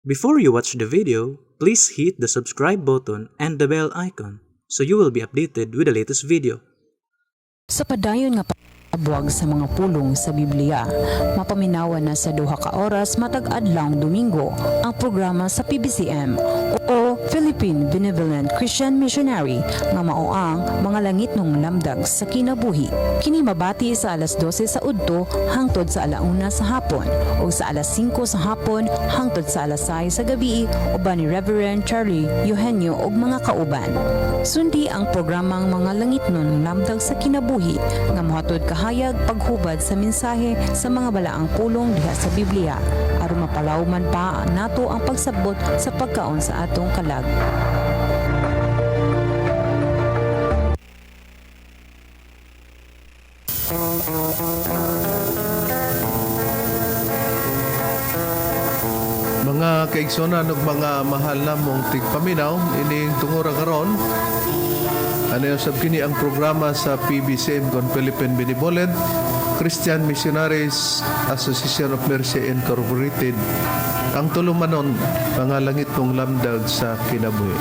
Before you watch the video, please hit the subscribe button and the bell icon so you will be updated with the latest video. Sa padayon nga pagbuwag sa mga pulong sa Biblia, mapaminawan na sa 2 ka oras matag adlawng Domingo ang programa sa PBCM o Philippine Benevolent Christian Missionary nga mao ang Mga Langitnong Lamdag sa Kinabuhi. Kini mabati sa alas 12 sa udto hangtod sa alauna sa hapon o sa alas 5 sa hapon hangtod sa alas 6 sa gabi uban ni Reverend Charlie Eugenio ug mga kauban. Sundi ang programang Mga Langitnong Lamdag sa Kinabuhi nga mohatod kahayag, paghubad sa mensahe sa mga balaang pulong diha sa Biblia aron mapalawman pa nato ang pagsabot sa pagkaon sa atong kalag. Mga kaigsunan ug mga mahal namong tigpaminaw, ining tungura karon ano sab kini ang programa sa PBCM kon Philippine Benevolent Christian Missionaries Association of Mercy Incorporated, ang tulumanon Mga Langitnong Lamdag sa Kinabuhi.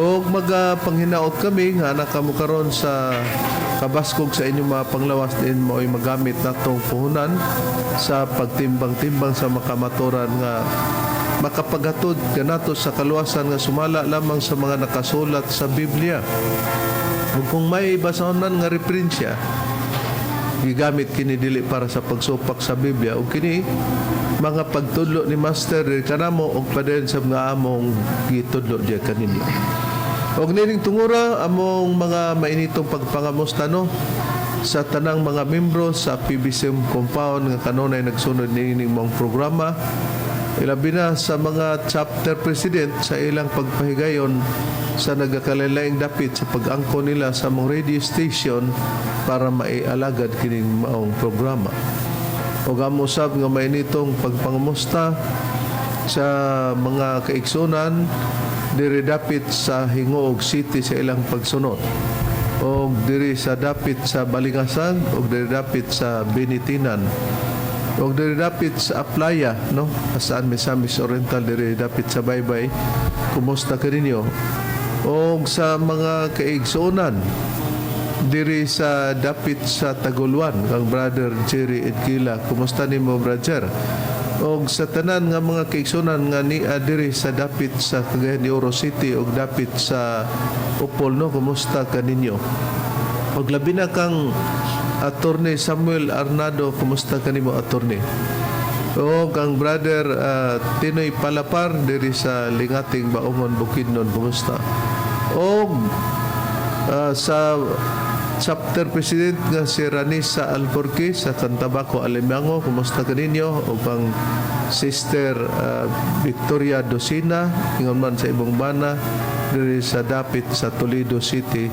Og magapanghinaot kami nga anak kamo karon sa kabaskog sa inyong mga panglawas din mo ay magamit natong puhunan sa pagtimbang-timbang sa makamaturan nga makapaghatod kanato sa kaluwasan nga sumala lamang sa mga nakasulat sa Biblia. Ug kung may basahon man nga referensya, gigamit kini dili para sa pagsupak sa Biblia ug kini mga pagtudlo ni Master kanamo ug padayon sa mga among gitudlo diya kaninyo. Og nining tungura, among mga mainitong pagpangamusta, no, sa tanang mga membro sa PBCM compound nga kanunay nagsunod niining mong programa, ilabi na sa mga chapter president sa ilang pagpahigayon sa nagakalain dapit sa pag-angko nila sa mong radio station para maialagad kining maong programa. O amo usab nga mainitong pagpangamusta sa mga kaigsunan diri dapit sa Gingoog City sa ilang pagsunod og diri sa dapit sa Balingasag og diri dapit sa Benitinan og diri dapit sa Aplaya, no, asaan Misamis Oriental, diri dapit sa Baybay, kumusta kaninyo? Og sa mga kaigsuonan diri sa dapit sa Taguluan, kang Brother Jerry Edkila, kumusta nimo, brother? Og sa tanan nga mga kaigsuonan nga nia diri sa dapit sa Cagayan de Oro City og dapit sa Opol, no, kumusta kaninyo? Og labi na kang Attorney Samuel Arnado, kumusta kanimo, attorney? O kang Brother Tinoy Palapar diri sa Lingating, Baungon, Bukidnon, kumusta? Og sa chapter president nga si Ranisa Alporque sa Cantabaco, Alimango, kumusta kaninyo? O kang Sister Victoria Docina, ingon man sa imong bana diri sa dapit sa Toledo City,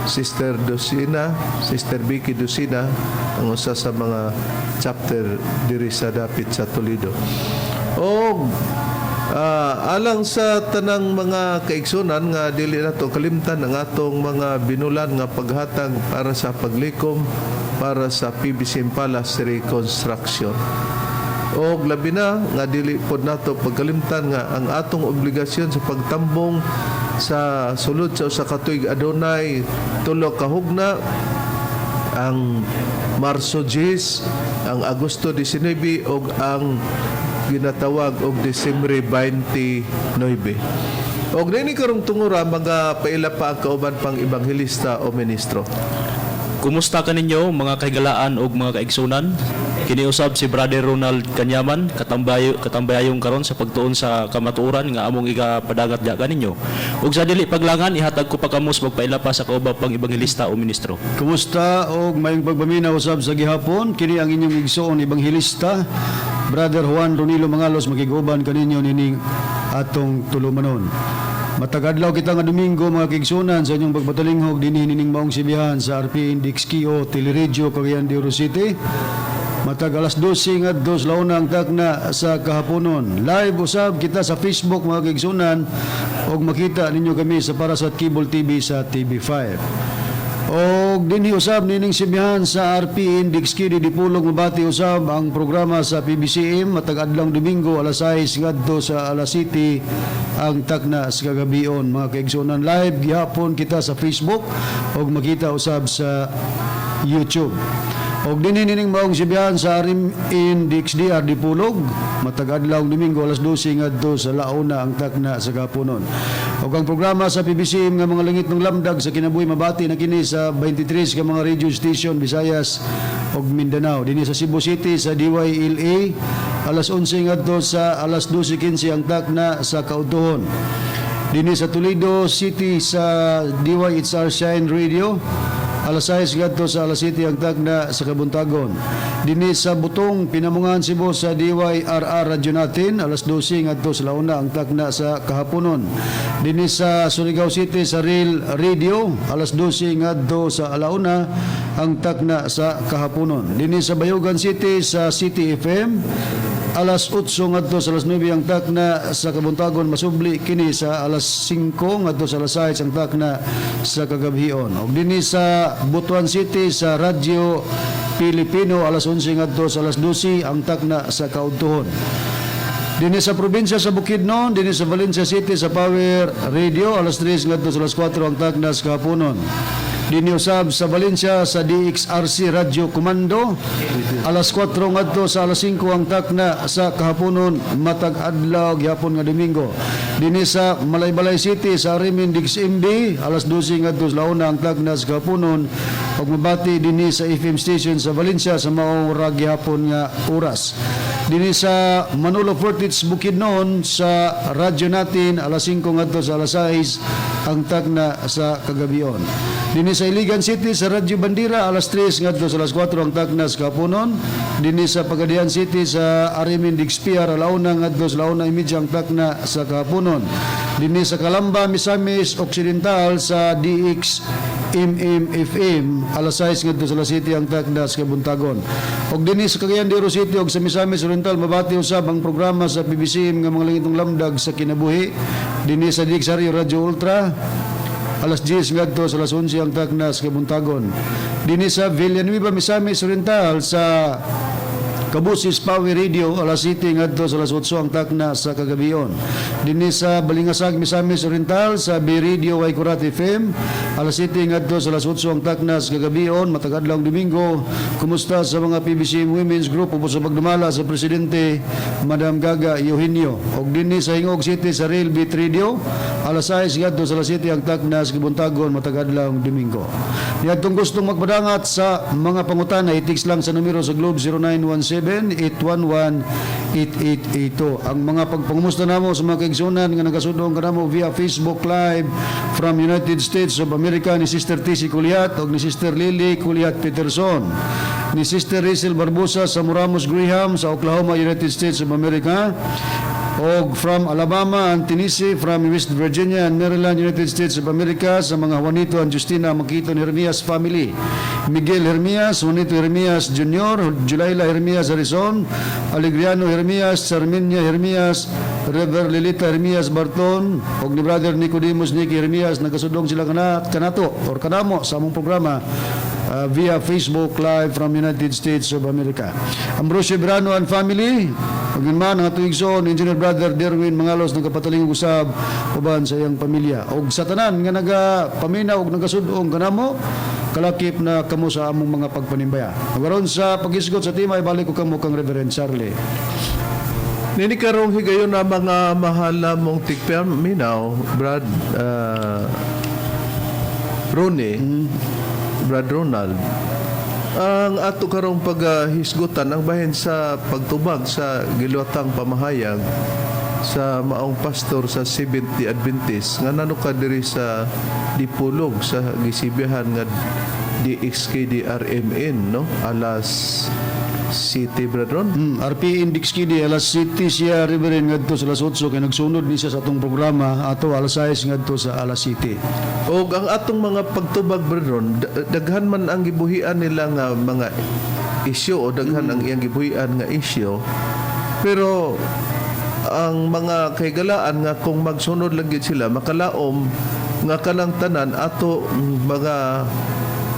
Sister Docina, Sister Vicky Docina, ang usa sa mga chapter diri sa dapit sa Toledo. Og alang sa tanang mga kaigsunan nga dili nato kalimtan ang atong mga binulan nga paghatag para sa paglikom para sa PBC Palace reconstruction. Og labi na nga dili pod nato pagkalimtan nga ang atong obligasyon sa pagtambong sa sulod sa usa ka tuig adunay tulo ka hugna: ang Marso 10, ang Agosto 19 ug ang ginatawag og Disyembre 29. Og nini karong tungura, mga paila pa ang kauban pang ebanghelista o ministro. Kumusta kaninyo, mga kahigalaan ug mga kaigsunan? Kini usab si Brother Ronald Kanyaman, katambayayong karon sa pagtuon sa kamatuoran nga among igapadagat diha kaninyo. Ug sa dili paglangan, ihatag ko pa kamos magpaila pa sa kauban pang ebanghelista o ministro. Kumusta og mayong pagpaminaw usab sa gihapon. Kini ang inyong igsoon ebanghelista, Brother Juan Ronilo Mangalos, makiguban kaninyo nining atong tulumanon. Matag adlaw kita nga Domingo, mga kaigsunan, sa inyong pagpatalinghog dinhi nining maong sibihan sa RP Index KO Teleradyo Cagayan de Oro City. Matag alas 12 ngadto sa launa ang takna sa kahaponon. Live usab kita sa Facebook, mga kaigsunan, ug makita ninyo kami sa Parasat Cable TV sa TV5. Og dinhi usab nining simihan sa RPN DXKD Dipolog, mabati usab ang programa sa PBCM matag adlawng Domingo, alas 6 ngadto sa alas 7 ang takna sa kagabion. Mga kaigsuonan, live gihapon kita sa Facebook ug makita usab sa YouTube. Og dinhi nining maong sibihan sa RMN DXDR Dipolog matag adlawng Domingo, alas 12 ngadto sa launa ang takna sa kapunon. Og ang programa sa PBCM nga mga langit ng lamdag sa kinabuhi, mabati na kini sa 23 ka mga radio station, Visayas ug Mindanao. Dinhi sa Cebu City sa DYLA, alas 11 ngadto sa alas 12:15 ang takna sa kaudtohon. Dinhi sa Toledo City sa DYHR Shine Radio, alas 6 ngadto sa alas 7 ang takna sa kabuntagon. Dinhi sa Butong, Pinamungahan, Cebu sa DYRR Radyo Natin, alas 12 ngadto sa launa ang takna sa kahaponon. Dinhi sa Surigao City sa Real Radio, alas 12 ngadto sa alauna ang takna sa kahaponon. Dinhi sa Bayugan City sa City FM, alas 8 ngadto sa alas 9 ang takna sa kabuntagon, masubli kini sa alas 5 ngadto sa alas 6 ang takna sa kagabhion. Og dinhi sa Butuan City sa Radyo Pilipino, alas 11 ngadto sa alas 12 ang takna sa kaudtohon. Dinhi sa probinsya sa Bukidnon, dinhi sa Valencia City sa Power Radio, alas 3 ngadto sa alas 4 ang takna sa kahaponon. Dinhi usab sa Valencia sa DXRC Radio Comando, alas 4 ngadto sa alas 5 ang takna sa kahaponon matag adlaw gihapon nga Domingo. Dinhi sa Malaybalay City sa Rimin DXMB, alas 12 ngadto sa launa ang takna sa kahaponon ug mabati dinhi sa FM station sa Valencia sa maong ra gihapon nga oras. Dinhi sa Manolo Fortich, Bukidnon sa radyo natin, alas 5 ngadto sa alas 6 ang takna sa kagabion. Dinhi sa Iligan City sa Radyo Bandira, alas 3 ngadto sa alas 4 ang takna sa kapunon. Dinhi sa Pagadian City sa Arimin DXPR, alauna ngadto sa 1:30 ang takna sa kapunon. Dinhi sa Calamba, Misamis Occidental sa DX MMFM, alas 6 ngadto sa alas 7 ang takna sa kabuntagon. Og dinhi sa Cagayan de Oro City og sa Misamis Oriental, mabati usab ang programa sa PBCM nga mga langitong lamdag sa kinabuhi. Dinhi sa DXRU Radyo Ultra, alas 10 ngadto sa alas 11 ang takna sa kabuntagon. Dinhi sa Villanueva, Misamis Oriental sa Kabusis Power Radio, alas 7 ngadto sa alas 8 ang takna sa kagabion. Dinhi sa Balingasag, Misamis Oriental sa B Radio Waikurat FM, alas 7 ngadto sa alas 8 ang takna sa kagabion matag adlawng Domingo. Kumusta sa mga PBC Women's Group ubos sa pagdumala sa presidente, Madam Gaga Eugenio. Og dinhi sa Gingoog City sa Real Beat Radio, alas 6 ngadto sa alas 7 ang takna sa kabuntagon matag adlawng Domingo. Niadtong gustong magpadangat sa mga pangutana, i-text lang sa numero sa Globe, 0917-811-8882. Ang mga pagpangumusta namo sa mga kaigsunan nga nagasudong kanamo via Facebook Live from United States of America, ni Sister TC Kuliat ug ni Sister Lily Kuliat Peterson, ni Sister Rizel Barbosa sa Moramos Graham sa Oklahoma, United States of America, og from Alabama and Tennessee, from West Virginia and Maryland, United States of America, sa mga Juanito and Justina Makito Hermias family, Miguel Hermias, Juanito Hermias Jr., Julaila Hermias Harrison, Alegriano Hermias, Charminia Hermias, Rever Lilita Hermias Barton, og ni Brother Nicodemus Nicky Hermias, nagkasudong sila kanato or kanamo sa among programa via Facebook Live from United States of America. Ambrosio Brano and family, ug man ang atong igsoon, Engineer Brother Derwin Mangalos, nagkapatalingog usab uban sa iyang pamilya. Og sa tanan nga nagapaminaw og nagasud-ong kanamo, kalakip na kamo sa among mga pagpanimbaya. Karon sa paghisgot sa tema, ibalik ko kamo kang Reverend Charlie. Nini karong higayon na, mga mahal na mong tigpaminaw, Brad Ronnie, Brad Ronald, ang ato karong paghisgutan ang bahin sa pagtubag sa giluwatang pamahayag sa maong pastor sa Seventh-day Adventist nga nanuka diri sa Dipolog sa gisibihan nga DXKDRMN, no, alas City, Brad Ron. RP Index Kidi, alas 7 siya, Reverend, ngadto sa alas 8 kay nagsunod ni siya sa atong programa ato alas 6 ngadto sa alas 7. Og ang atong mga pagtubag, Brad Ron, daghan man ang gibuhian nila nga mga isyu o daghan ang iyang gibuhian nga isyu. Pero ang mga kahigalaan nga kung magsunod lang gid sila, makalaom nga kanang tanan ato mga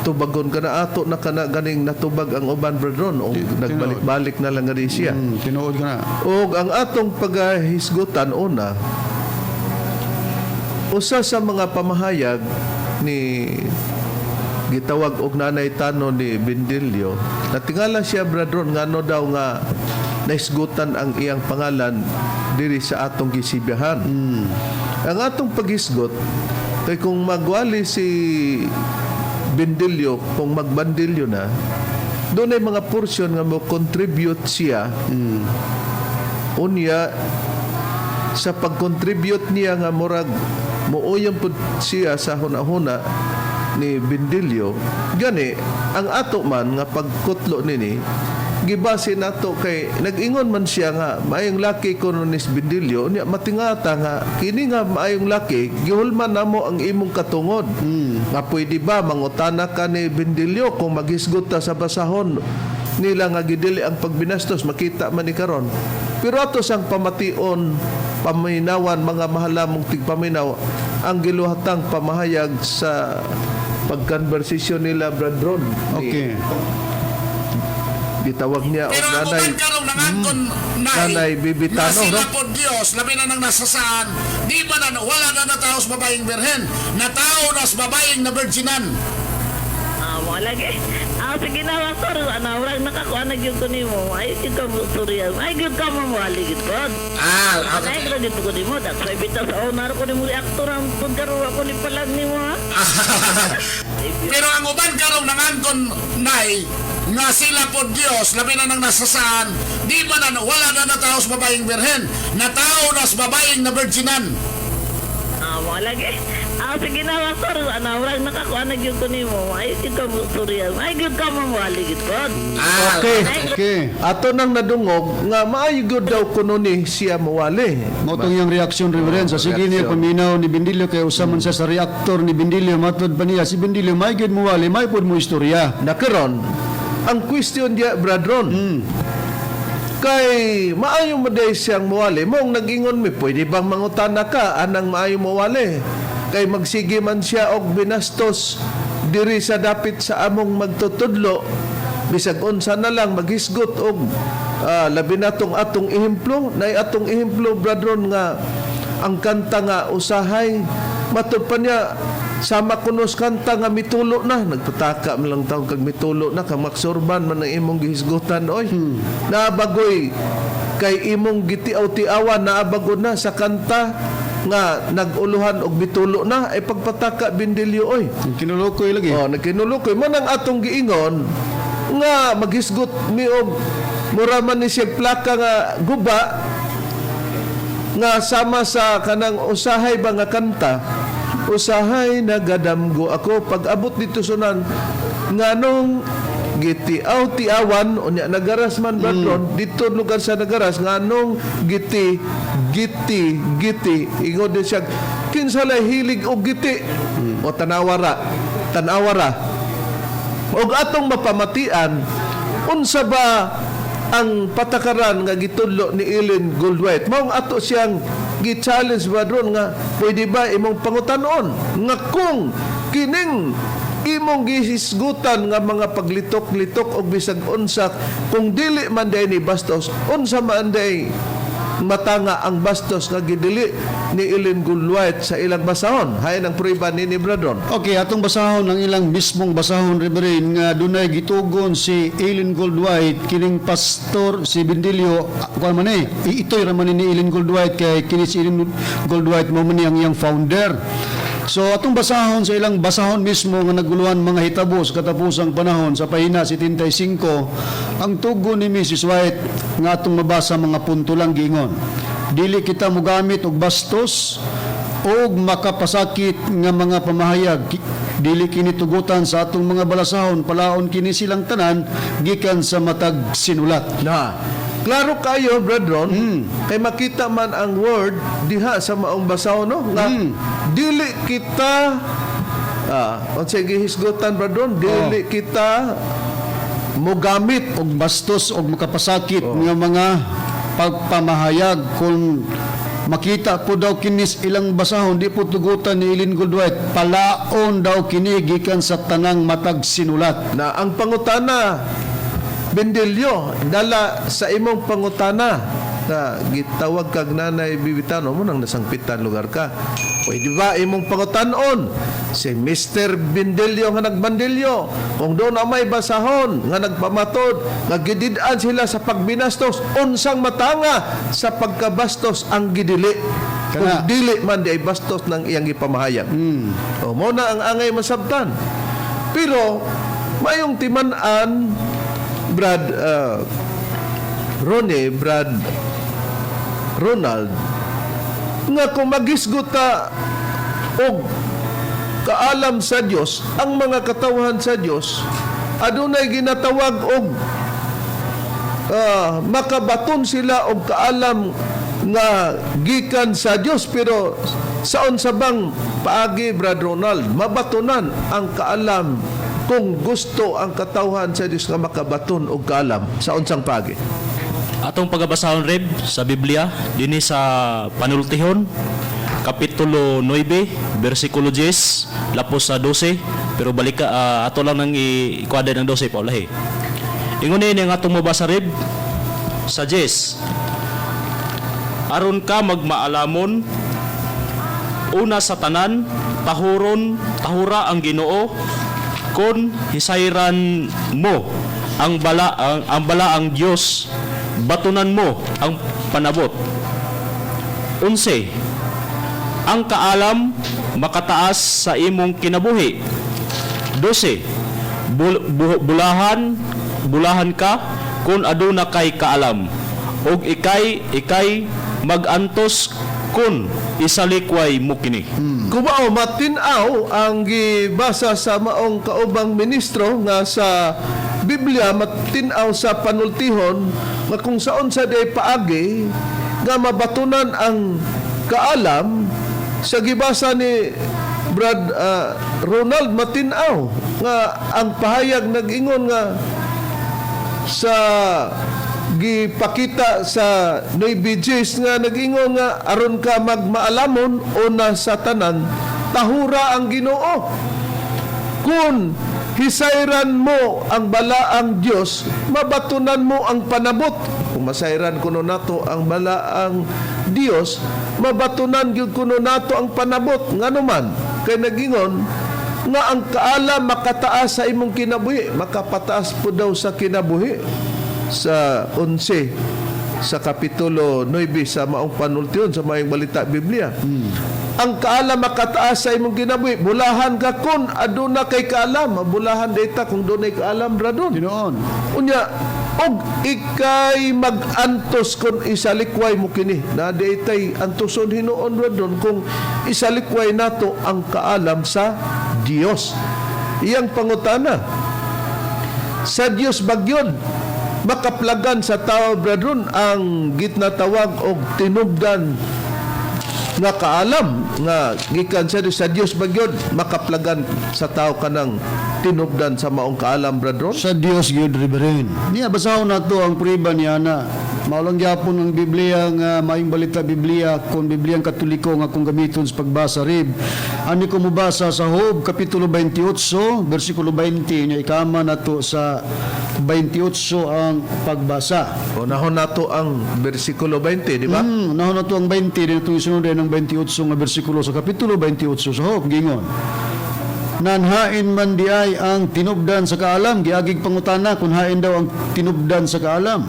tubagon kana ato na kana ganing natubag ang uban, Brad Ron, o nagbalik-balik na lang gani siya. Tinuod ka na. Og ang atong paghisgutan una, usa sa mga pamahayag ni gitawag og Nanay Tano ni Bendilio, natingala siya, Brad Ron, ngano daw nga nahisgutan ang iyang pangalan diri sa atong gisibyahan. Ang atong paghisgot kay kung magwali si Bendilio, kung magbandilyo na, doon ay mga portion nga mo contribute siya. Unya sa pag-contribute niya nga murag muuyom pud siya sa hunahuna ni Bendilio, gani ang ato man nga pagkutlo nini gibase nato kay nag-ingon man siya nga maayong laki kuno ni Bendilio. Unya matingata nga kini nga maayong laki gihulman namo ang imong katungod nga pwede ba mangutana ka ni Bendilio kung maghisgot ta sa basahon nila nga gidili ang pagbinastos, makita man ni karon. Pero ato sang pamation, paminawan, mga mahalamong tigpaminaw, ang giluhatang pamahayag sa pagkonversasyon nila, Brad Ron, ni gitawag niya og Pero ang nanay uban karong nangangkon nay, Nanay Bibitano, na sila no? po Diyos, labi na nang nasasaan, di ba na wala na natao sa babaeng birhen, natao na sa babaeng na virginan. Ah, mo lagi. Ah, sige na, pastor. Ano, murag nakakuha na gyud ko nimo. Ay, gyud ka mo storya. Ay, gyud ka mo wali gyud pod. Ah, Ay, okay. gyud gyud ko nimo. That's why bitaw sa owner ko nimo reactor ang pagkaro ako ni palag nimo ha. Pero ang uban karong nangangkon nay, nga sila po Diyos, labi na nang nasasaan, di ba na wala na natao sa babaeng birhen, natao na sa babaeng na virginan. Ah, mo lagi. Ah, sige na, pastor. Ano, murag nakakuha na gyud ko nimo. Ay, gyud ka mo storya. Ay, gyud ka mo wali gyud pod. Ah, Okay. Okay. Ato nang nadungog nga maayo gyud daw kuno ni siya mawali. Mao tong iyang reaksyon, Reverend, sa sige niya reaksyon. paminaw ni Bendilio kay usa man siya sa reaktor ni Bendilio. Matod pa niya si Bendilio may gyud muwali, may pud mo istorya. Na karon ang question diya, Brad Ron, kay maayo mo day siyang mawali, mong nag-ingon mi pwede bang mangutana ka anang maayo mawali kay magsige man siya og binastos diri sa dapit sa among magtutudlo, bisag unsa na lang maghisgot og labi na tong atong ehemplo nay atong ehemplo, Brad Ron, nga ang kanta nga "Usahay", matud pa niya sama kunos kanta nga "Mitulo Na". Nagpataka man lang taong kag mitulo na kang maksurban man ang imong gihisgutan oy. Naabagoy kay imong gitiaw-tiawan, naabago na sa kanta nga naguluhan og "Mitulo Na" ay pagpataka, Bindilyo oy. Kinulukoy lagi. Oh, nagkinulukoy mo nang atong giingon nga maghisgot mi og mura man ni siya plaka nga guba nga sama sa kanang "Usahay" ba nga kanta, "Usahay nagadamgo ako", pag abot dito sunan nganong gitiaw tiawan, unya nagaras man mm. Dito lugar sa nagaras nganong giti giti giti, ingon din siya kinsa lay hilig og giti o tanawara tanawara. Og atong mapamatian unsa ba ang patakaran nga gitudlo ni Ellen Goldwhite. Maong ato siyang gi-challenge ba ron nga pwede ba imong pangutanon nga kung kining imong gihisgutan nga mga paglitok-litok og bisag unsa, kung dili man day ni bastos, unsa man day matanga ang bastos nga gidili ni Ellen Goldwhite sa ilang basahon? Hay ang prueba ni Brad Ron. Okay, atong basahon ang ilang mismong basahon, Reverend, nga dunay gitugon si Ellen Goldwhite kining pastor si Bendilio, kuan man eh, ito'y ra man ni Ellen Goldwhite kay kini si Ellen Goldwhite mao man ni ang iyang founder. So atong basahon sa ilang basahon mismo nga naguluhan mga hitabo sa katapusang panahon sa pahina 75 ang tugon ni Mrs. White nga atong mabasa, mga punto lang. Giingon, "Dili kita mogamit og bastos og makapasakit nga mga pamahayag. Dili kini tugutan sa atong mga balasahon. Palaon kini silang tanan gikan sa matag sinulat." Na. Klaro kayo, Brad Ron, kay makita man ang word diha sa maong basaw, no? Nga, dili kita, unsay gihisgutan, Brad Ron, dili kita mogamit og bastos og makapasakit nga mga pagpamahayag kung Makita po daw kini sa ilang basahon, di po tugutan ni Ellen Goldwhite. Palaon daw kini gikan sa tanang matag sinulat. Na ang pangutana, Bendilyo, dala sa imong pangutana na gitawag kag Nanay Bibitano mo nang nasangpitan lugar ka. Pwede ba imong pangutanon si Mr. Bendilyo nga nagbandilyo kung doon na may basahon nga nagpamatod nga gidid-an sila sa pagbinastos, unsang matanga sa pagkabastos ang gidili kung Kana. dili man di ay bastos ng iyang gipamahayag? O mo na ang angay masabtan. Pero mayong timan-an, Brad Ronnie, Brad Ronald, nga kung magisgot ta og kaalam sa Dios, ang mga katawhan sa Dios adunay ginatawag og makabaton sila og kaalam nga gikan sa Dios. Pero saon sa bang paagi, Brad Ronald, mabatonan ang kaalam kung gusto ang katawhan sa Dios nga makabaton og kaalam? Sa unsang paagi? Atong pagabasahon, Reb, sa Biblia dinhi sa Panultihon kapitulo 9 bersikulo 10 lapos sa 12, pero balik ka, ato lang nang i-kuadra ng 12 paulahi. Ingon ini ang atong mabasa, Reb, sa 10: "Aron ka magmaalamon, una sa tanan tahuron tahura ang Ginoo. Kon hisayran mo ang balaang Dios, batunan mo ang panabot." 11: "Ang kaalam makataas sa imong kinabuhi." 12: "Bulahan ka kung aduna kay kaalam ug ikay magantos kun isalikway mo kini." Kumao matin-aw ang gibasa sa maong kaubang ministro nga sa Biblia matin-aw sa Panultihon nga kung saon sa day paagi nga mabatunan ang kaalam. Sa gibasa ni Brad Ronald, matin-aw nga ang pahayag nag-ingon nga sa gipakita sa 9 nga nag-ingon nga aron ka magmaalamon, una sa tanan tahura ang Ginoo. Kung hisayran mo ang balaang Dios, mabatunan mo ang panabot. Kung masayran kuno nato ang balaang Dios, mabatunan gyud kuno nato ang panabot. Ngano man kay nagingon nga ang kaalam makataas sa imong kinabuhi, makapataas po daw sa kinabuhi sa 11 sa kapitulo 9 sa maong Panultihon sa Maayong Balita Biblia. Ang kaalam makataas sa imong kinabuhi. Bulahan ka kun aduna kay kaalam. Bulahan data kung dunay kaalam radon. Ginoon. Unya, og ikay magantos kung isalikway mo kini. Na ditay antoson hinuon radon kung isalikway nato ang kaalam sa Dios. Iyang pangutana, sa Dios bagyon makaplagan sa tao, brethren, ang gitnatawag og tinubdan nga kaalam nga gikan sa Dios? Sa Dios bagyon makaplagan sa tao kanang tinubdan sa maong kaalam, brethren? Sa Dios gyud, Reverend. Niya basahon nato ang prueba niya na mao lang gyapon ang Biblia nga Maayong Balita Biblia kon Bibliang Katoliko nga kung gamiton sa pagbasa, Rib. Ani ko mobasa sa Job kapitulo 28 bersikulo 20 nya ikama nato sa 28 ang pagbasa. Unahon nato ang bersikulo 20, di ba? Nahon nato ang 20 din itong isunod din ang 28 nga bersikulo sa kapitulo 28 sa Job gingon. "Nanhain man di ay ang tinubdan sa kaalam?" Giagig pangutana kung hain daw ang tinubdan sa kaalam.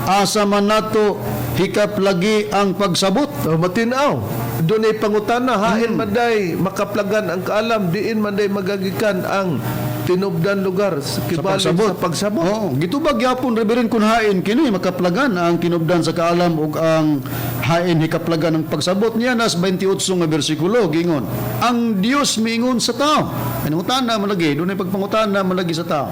"Asa man nato hikap lagi ang pagsabot?" Oh, matinaw. Doon ay pangutana, hain man day makaplagan ang kaalam, diin man day magagikan ang tinubdan lugar sa kibali sa pagsabot. Pagsabot. Oo, gitubag gyapon, Reverend, kung hain kini makaplagan ang tinubdan sa kaalam ug ang hain hikaplagan ang pagsabot. Niya nas 28 nga bersikulo gingon. "Ang Dios miingon sa tao." Panangutana man lagi, dunay pagpangutana man lagi sa tao.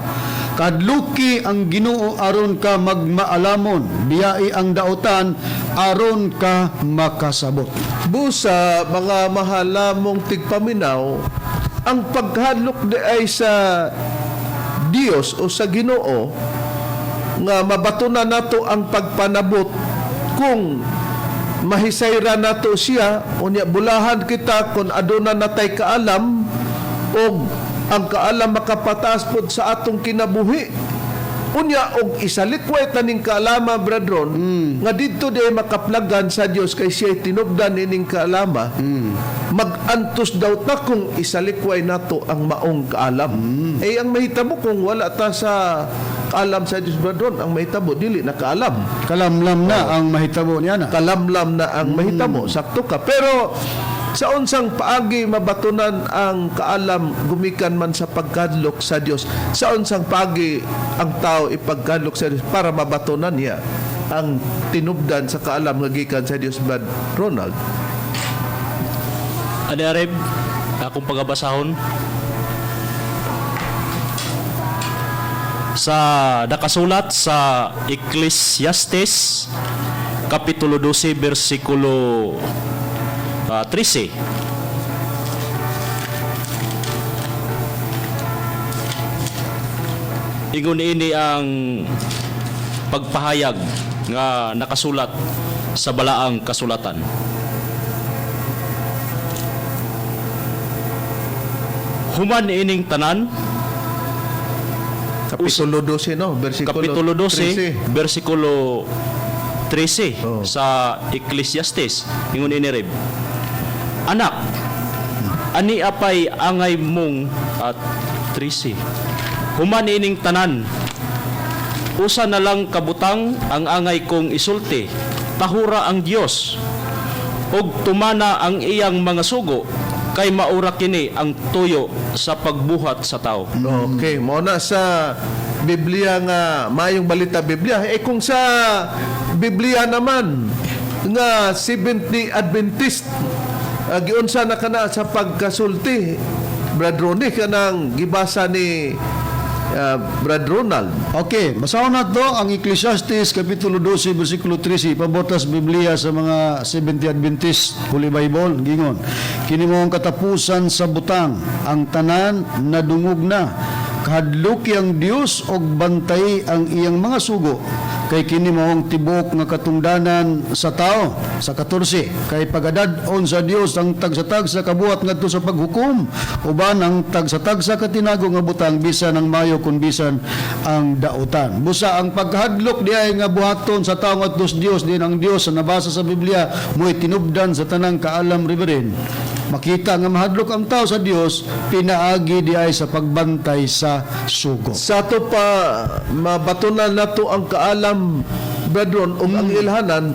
"Kadluki ang Ginoo aron ka magmaalamon, biyai ang daotan aron ka makasabot." Busa, mga mahalamong tigpaminaw, ang paghadlok di ay sa Dios o sa Ginoo nga mabatunan nato ang pagpanabot kung Mahisayra nato siya, unya bulahan kita kung aduna natay kaalam og ang kaalam makapataas pod sa atong kinabuhi. Unya og isalikway taning kaalama, brethren, nga didto di makaplagan sa Dios kay siya tinubdan ining kaalama. Magantos daw ta kung isalikway nato ang maong kaalam. Eh ang mahitabo kung wala ta sa kaalam sa Dios, brethren, ang mahitabo dili na kaalam. Kalamlam na ang mahitabo niya na. Kalamlam na ang mahitabo, sakto ka. Pero sa unsang paagi mabatunan ang kaalam gumikan man sa pagkadlok sa Dios? Sa unsang paagi ang tao ipagkadlok sa Dios para mabatunan niya ang tinubdan sa kaalam nga gikan sa Dios, Brad Ronald? Ani Areb, akong pagabasahon sa nakasulat sa Ecclesiastes kapitulo 12 bersikulo 13. Ingon ini ang pagpahayag nga nakasulat sa balaang kasulatan. Human ining tanan, Kapitulo 12, no? Bersikulo Kapitulo 12, 13. versikulo 13 Oh. sa Ecclesiastes, ingon ini Reb. Anak, ani apay angay mong at 13. Human ining tanan, usa na lang kabutang ang angay kong isulti, tahura ang Dios ug tumana ang iyang mga sugo, kay maura kini ang tuyo sa pagbuhat sa tao. Okay, mao na sa Biblia nga maayong balita Biblia. Eh kung sa Biblia naman nga Seventh-day Adventist, giunsa na kana sa pagkasulti, Brad Ronnie, kanang gibasa ni Brad Ronald? Okay, basahon nato ang Ecclesiastes kapitulo 12 bersikulo 13, pabotas Biblia sa mga Seventh-day Adventist Holy Bible gingon. Kini mo ang katapusan sa butang, ang tanan nadungog na. Kahadluki ang Dios og bantay ang iyang mga sugo kay kini mao ang tibok nga katungdanan sa tao. Sa 14, kay pagadad-on sa Dios ang tagsa-tagsa kabuhat ngadto sa paghukom uban ang tagsa-tagsa katinago nga butang, bisan ang mayo kun bisan ang dautan. Busa ang pagkahadlok diay nga buhaton sa tao ngadto sa Dios din, ang Dios sa nabasa sa Biblia mo'y tinubdan sa tanang kaalam, Reverend. Makita nga mahadlok ang tao sa Dios pinaagi diay sa pagbantay sa sugo. Sa ato pa mabatunan nato ang kaalam, brethren, ug ang ilhanan,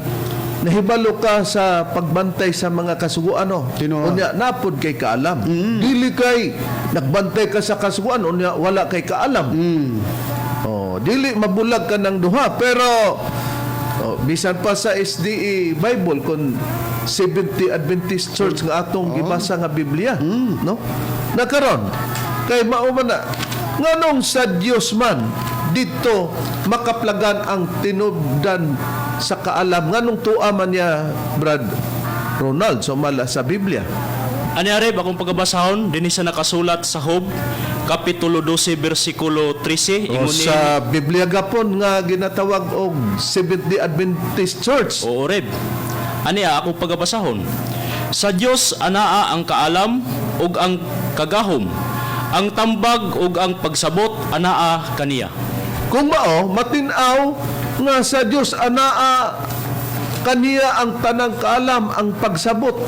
nahibalo ka sa pagbantay sa mga kasuguan, no? Tinuod. Unya napod kay kaalam. Dili kay nagbantay ka sa kasuguan unya wala kay kaalam. Oh, dili mabulag ka ng duha. Pero oh, bisan pa sa SDE Bible kon Seventh-day Adventist Church nga atong gibasa nga Biblia, no? Nakaron kay mao man na nganong sa Dios man dito makaplagan ang tinubdan sa kaalam, nganong tuwa man niya, Brad Ronald, sumala sa Biblia? Ani Areb, akong pagabasahon dinhi sa nakasulat sa Job kapitulo 12 bersikulo 13. O Ingon ni sa Biblia gapon nga ginatawag og Seventh-day Adventist Church. Oo, Reb. Ani akong pagabasahon. Sa Dios anaa ang kaalam ug ang kagahom. Ang tambag ug ang pagsabot anaa kaniya. Kung mao, matin-aw nga sa Dios anaa kaniya ang tanang kaalam, ang pagsabot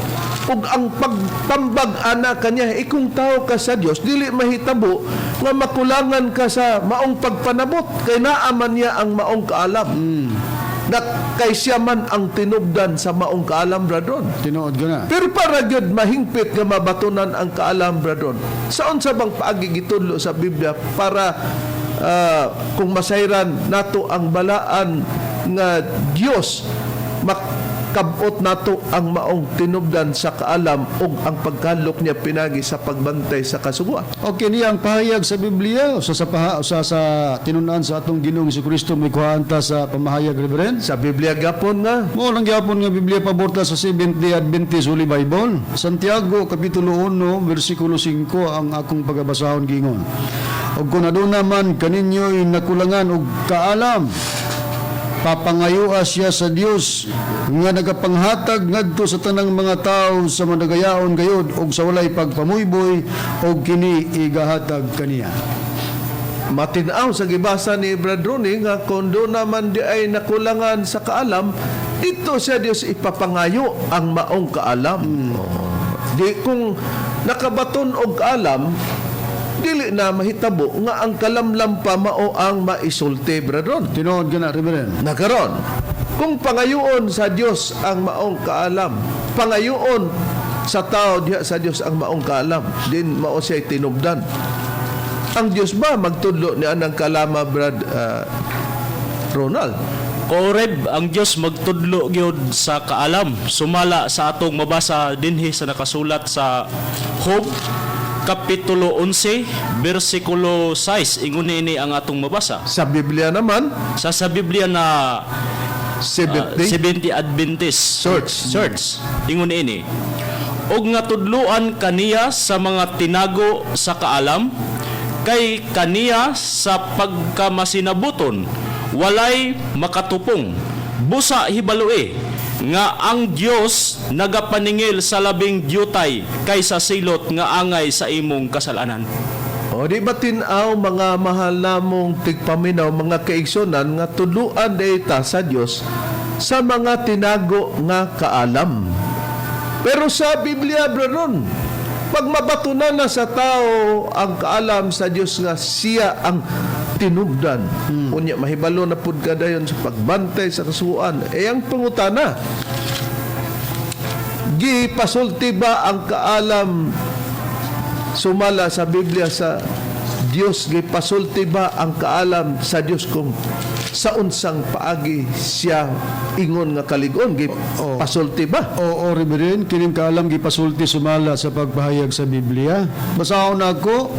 ug ang pagtambag ana kaniya. E kung tao ka sa Dios, dili mahitabo nga makulangan ka sa maong pagpanabot kay naa man niya ang maong kaalam. Na kay siya man ang tinubdan sa maong kaalam, bradron. Tinuod ko na. Pero para gyud mahingpit nga mabatunan ang kaalam, bradron, sa unsa bang paagi gitudlo sa Biblia para kung masayran nato ang balaan nga Dios, makabot nato ang maong tinubdan sa kaalam ug ang pagkalok niya pinagi sa pagbantay sa kasuguan? Okay niya ang pahayag sa Biblia sa tinun-an sa atong Ginoong Kristo may kuhaan ta sa pamahayag, Reverend. Sa Biblia gapon nga Mao lang gyapon nga Biblia paborta sa Seventh-day Adventist Holy Bible. Santiago kapitulo 1 bersikulo 5 ang akong pagabasahon gingon. Og kung aduna man kaninyo'y nakulangan og kaalam, Papangayua siya sa Dios nga nagapanghatag ngadto sa tanang mga tawo sa managayaon gayud og sa walay pagpamuyboy, og kini igahatag kaniya. Matinaw sa gibasa ni Brad Ronnie nga kung doon naman di ay nakulangan sa kaalam, ito sa Dios ipapangayo ang maong kaalam. Oh. Di kung nakabaton og kaalam, dili na mahitabo nga ang kalamlam pa mao ang maisulti, Brad Ron. Tinuod kana, Reverend. Nakaron, kung pangayoon sa Dios ang maong kaalam, pangayoon sa tao diha sa Dios ang maong kaalam, din mao siya tinubdan. Ang Dios ba magtudlo ni anang kalama, Brad Ronald? Koreb, ang Dios magtudlo gyud sa kaalam sumala sa atong mabasa dinhi sa nakasulat sa Job kapitulo 11 bersikulo 6. Ingon niini ang atong mabasa. Sa Biblia naman, Sa Biblia na 70. 70 Adventist Church. Church. Ingon niini. Og nga tudluan kaniya sa mga tinago sa kaalam, kay kaniya sa pagkamasinabuton walay makatupong. Busa hibalue nga ang Dios nagapaningil sa labing dyutay kaysa silot nga angay sa imong kasalanan. O di ba tin-aw, mga mahal namong tigpaminaw, mga kaigsunan, nga tuluan data sa Dios sa mga tinago nga kaalam. Pero sa Biblia, Branon, pag mabatunan na sa tao ang kaalam sa Dios nga siya ang tinubdan. Unya mahibalo na pud ka dayon sa pagbantay sa kasuan. Eh ang pangutana, gipasulti ba ang kaalam sumala sa Biblia sa Dios? Gipasulti ba ang kaalam sa Dios kung sa unsang paagi siya ingon nga kalig-on? Gipasulti ba? Oo, Reverend, kining kaalam gipasulti sumala sa pagpahayag sa Biblia. Basahon na ako,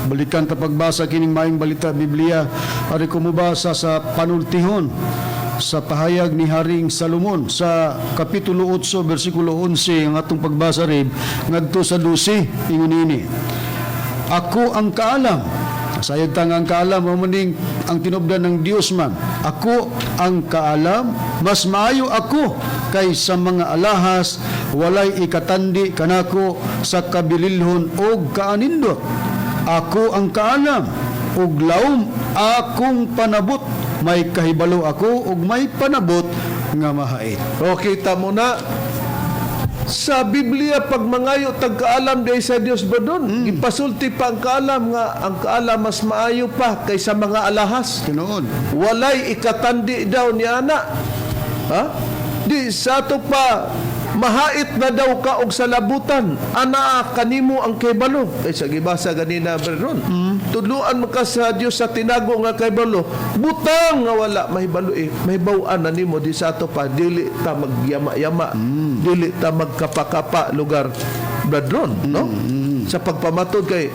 balikan ta pagbasa kining Maayong Balita Biblia, ari ko mobasa sa panultihon sa pahayag ni Haring Salomon sa kapitulo 8 bersikulo 11 ang atong pagbasa, Reb, ngadto sa 12. Ingon ini: "Ako ang kaalam." Sayod ta nga ang kaalam mao maning ang tinubdan ng Dios man. "Ako ang kaalam, mas maayo ako kaysa mga alahas, walay ikatandi kanako sa kabililhon og kaanindot. Ako ang kaalam ug laom akong panabot, may kahibalo ako ug may panabot nga mahait." O kita mo na sa Biblia, pag mangayo tag kaalam di sa Dios ba doon, ipasulti pa ang kaalam nga ang kaalam mas maayo pa kaysa mga alahas. Tinuod. Walay ikatandi daw ni ana, ha, di sa ato pa mahait na daw ka og salabutan anaa kanimo ang kahibalo kaysa gibasa ganina, Bernon. Tudluan mo ka sa Dios sa tinago nga kahibalo, butang nga wala mahibalo eh mahibaw-an na nimo. Di sa ato pa dili ta magyama-yama, dili ta magkapakapa lugar, Bradron, no, sa pagpamatod kay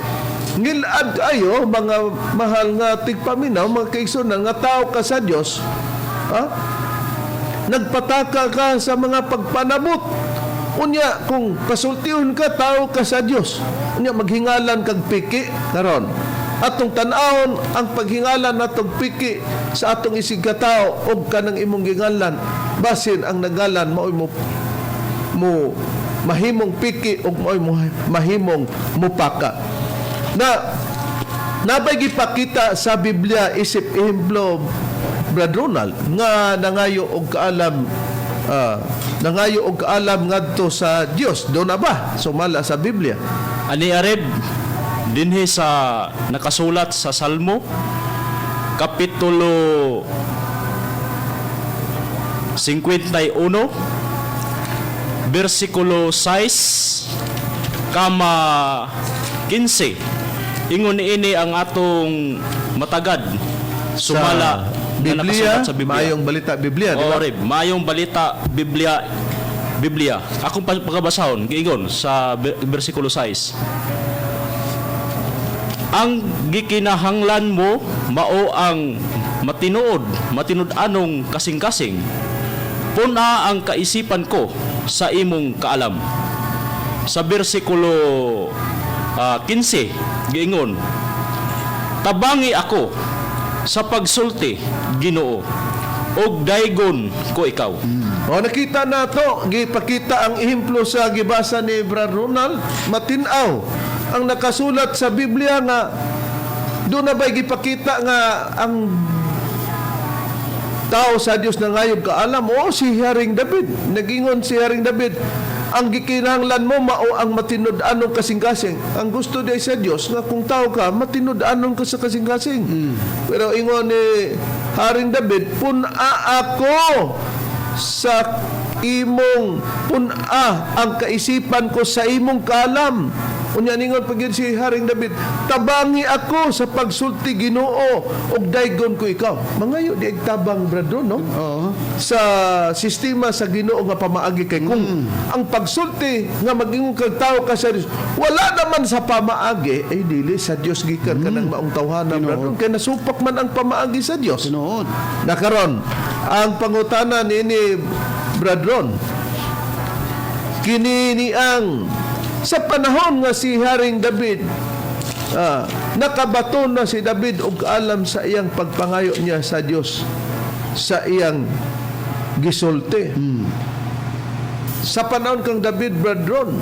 ngilad kayo, mga mahal nga tigpaminaw, mga kaigsunan, nga tao ka sa Dios, ha, nagpataka ka sa mga pagpanabot. Unya kung pasultihon ka, tao ka sa Dios, unya maghingalan kag piki karon, atong tan-awon ang paghingalan natong piki sa atong isig katao og kanang imong gingalan. Basin ang nagalan maoy mo mo mahimong piki og maoy mo mahimong mupaka na. Nabay gipakita sa Biblia isip ehemplo, Brad Ronald, nga nangayo og kaalam, nangayo og kaalam ngadto sa Dios? Do na ba sumala sa Biblia? Ani, Areb, dinhi sa nakasulat sa Salmo kapitulo 51 bersikulo 6 kama 15. Ingon niini ang atong matagad sumala Sa nga Biblia, nakasulat sa Biblia. Maayong Balita Biblia, di ba? Oo, Reb. Maayong Balita Biblia Biblia. Akong pagkabasahon, giingon sa bersikulo 6: "Ang gikinahanglan mo mao ang matinuod, matinud-anong kasing-kasing. Puna ang kaisipan ko sa imong kaalam." Sa bersikulo 15, giingon: "Tabangi ako sa pagsulti, Ginoo. Og daygon ko ikaw. O nakita na to, gipakita ang ehemplo sa gibasa ni Brad Ronald, matinaw ang nakasulat sa Biblia nga doon na ba'y gipakita nga ang tao sa Dios na ngayog kaalam? O si Haring David, nagingon si Haring David, ang gikinahanglan mo mao ang matinud-anong kasing-kasing. Ang gusto di sa Dios nga kung tao ka, matinud-anon ka sa kasing-kasing. Pero ingon ni Haring David, pun-a ako sa imong pun-a ang kaisipan ko sa imong kaalam. Unya ningon pag yun si Haring David, tabangi ako sa pagsulti, Ginoo, ug daygon ko ikaw. Mangayo di ag tabang, brado, no? Oo. Sa sistema sa Ginoo nga pamaagi kay kung ang pagsulti nga magingon kag tao ka sa Dios wala naman sa pamaagi, ay dili sa Dios gikan kanang maong tawhana, brado, kay nasupak man ang pamaagi sa Dios. Tinuod. Nakaron, ang pangutana niini, Brad Ron, kini ni ang sa panahon nga si Haring David, nakabato na si David og alam sa iyang pagpangayo niya sa Dios sa iyang gisulti. Sa panahon kang David, Brad Ron,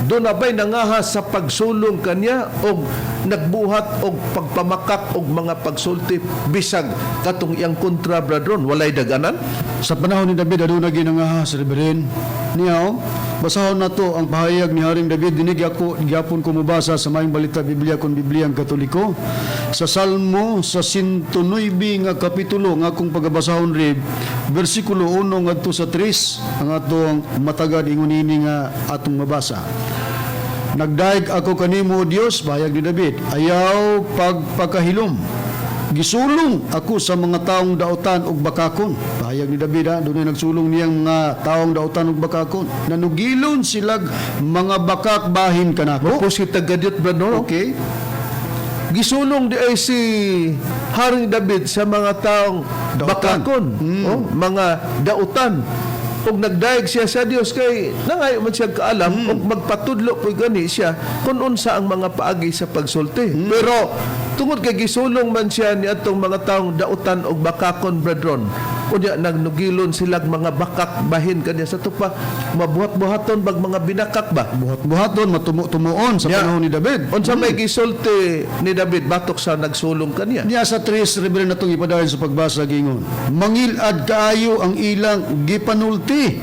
doon na ba'y nangahas sa pagsulong kanya og nagbuhat og pagpamakak og mga pagsulti bisag katong iyang kontra, Brad Ron, walay daganan? Sa panahon ni David, aduna ginangahas, Reverend. Niyaw, basahon na to ang pahayag ni Haring David. Dinig ako, gyapon ko mobasa sa Maayong Balita Biblia kon Biblia ang Katoliko. Sa Salmo, sa 109 nga kapitulo, nga akong pagabasahon rib, versikulo 1 ngadto sa 3, ang atong matagad ingon ini nga atong mabasa. Nagdaig ako kanimo, Dios, pahayag ni David. Ayaw pagpakahilom. Gisulong ako sa mga taong dautan ug bakakon. Pahayag ni David ha, dunay nagsulong niyang mga taong dautan ug bakakon. Nanugilon silag mga bakak bahin kanako. Mapos kita gadyot, Brad, no? Okay. Gisulong di ay si Haring David sa mga taong Dautan. bakakon, oh, mga dautan. Ug nagdayeg siya sa Dios kay nangayo man siya kaalam ug magpatudlo po gani siya kung unsa ang mga paagi sa pagsulti. Pero tungod kay gisulong man siya ni atong mga taong dautan og bakakon, brethren, unya nagnugilon silag mga bakak bahin kanya sa tupa, mabuhat-buhaton bag mga binakak ba. Buhat-buhaton, matumo-tumuon sa panahon ni David. Unsa may gisulti ni David batok sa nagsulong kaniya? Niya sa 3, Reverend, natong ipadayon sa pagbasa gingon. Mangilad kaayo ang ilang gipanulti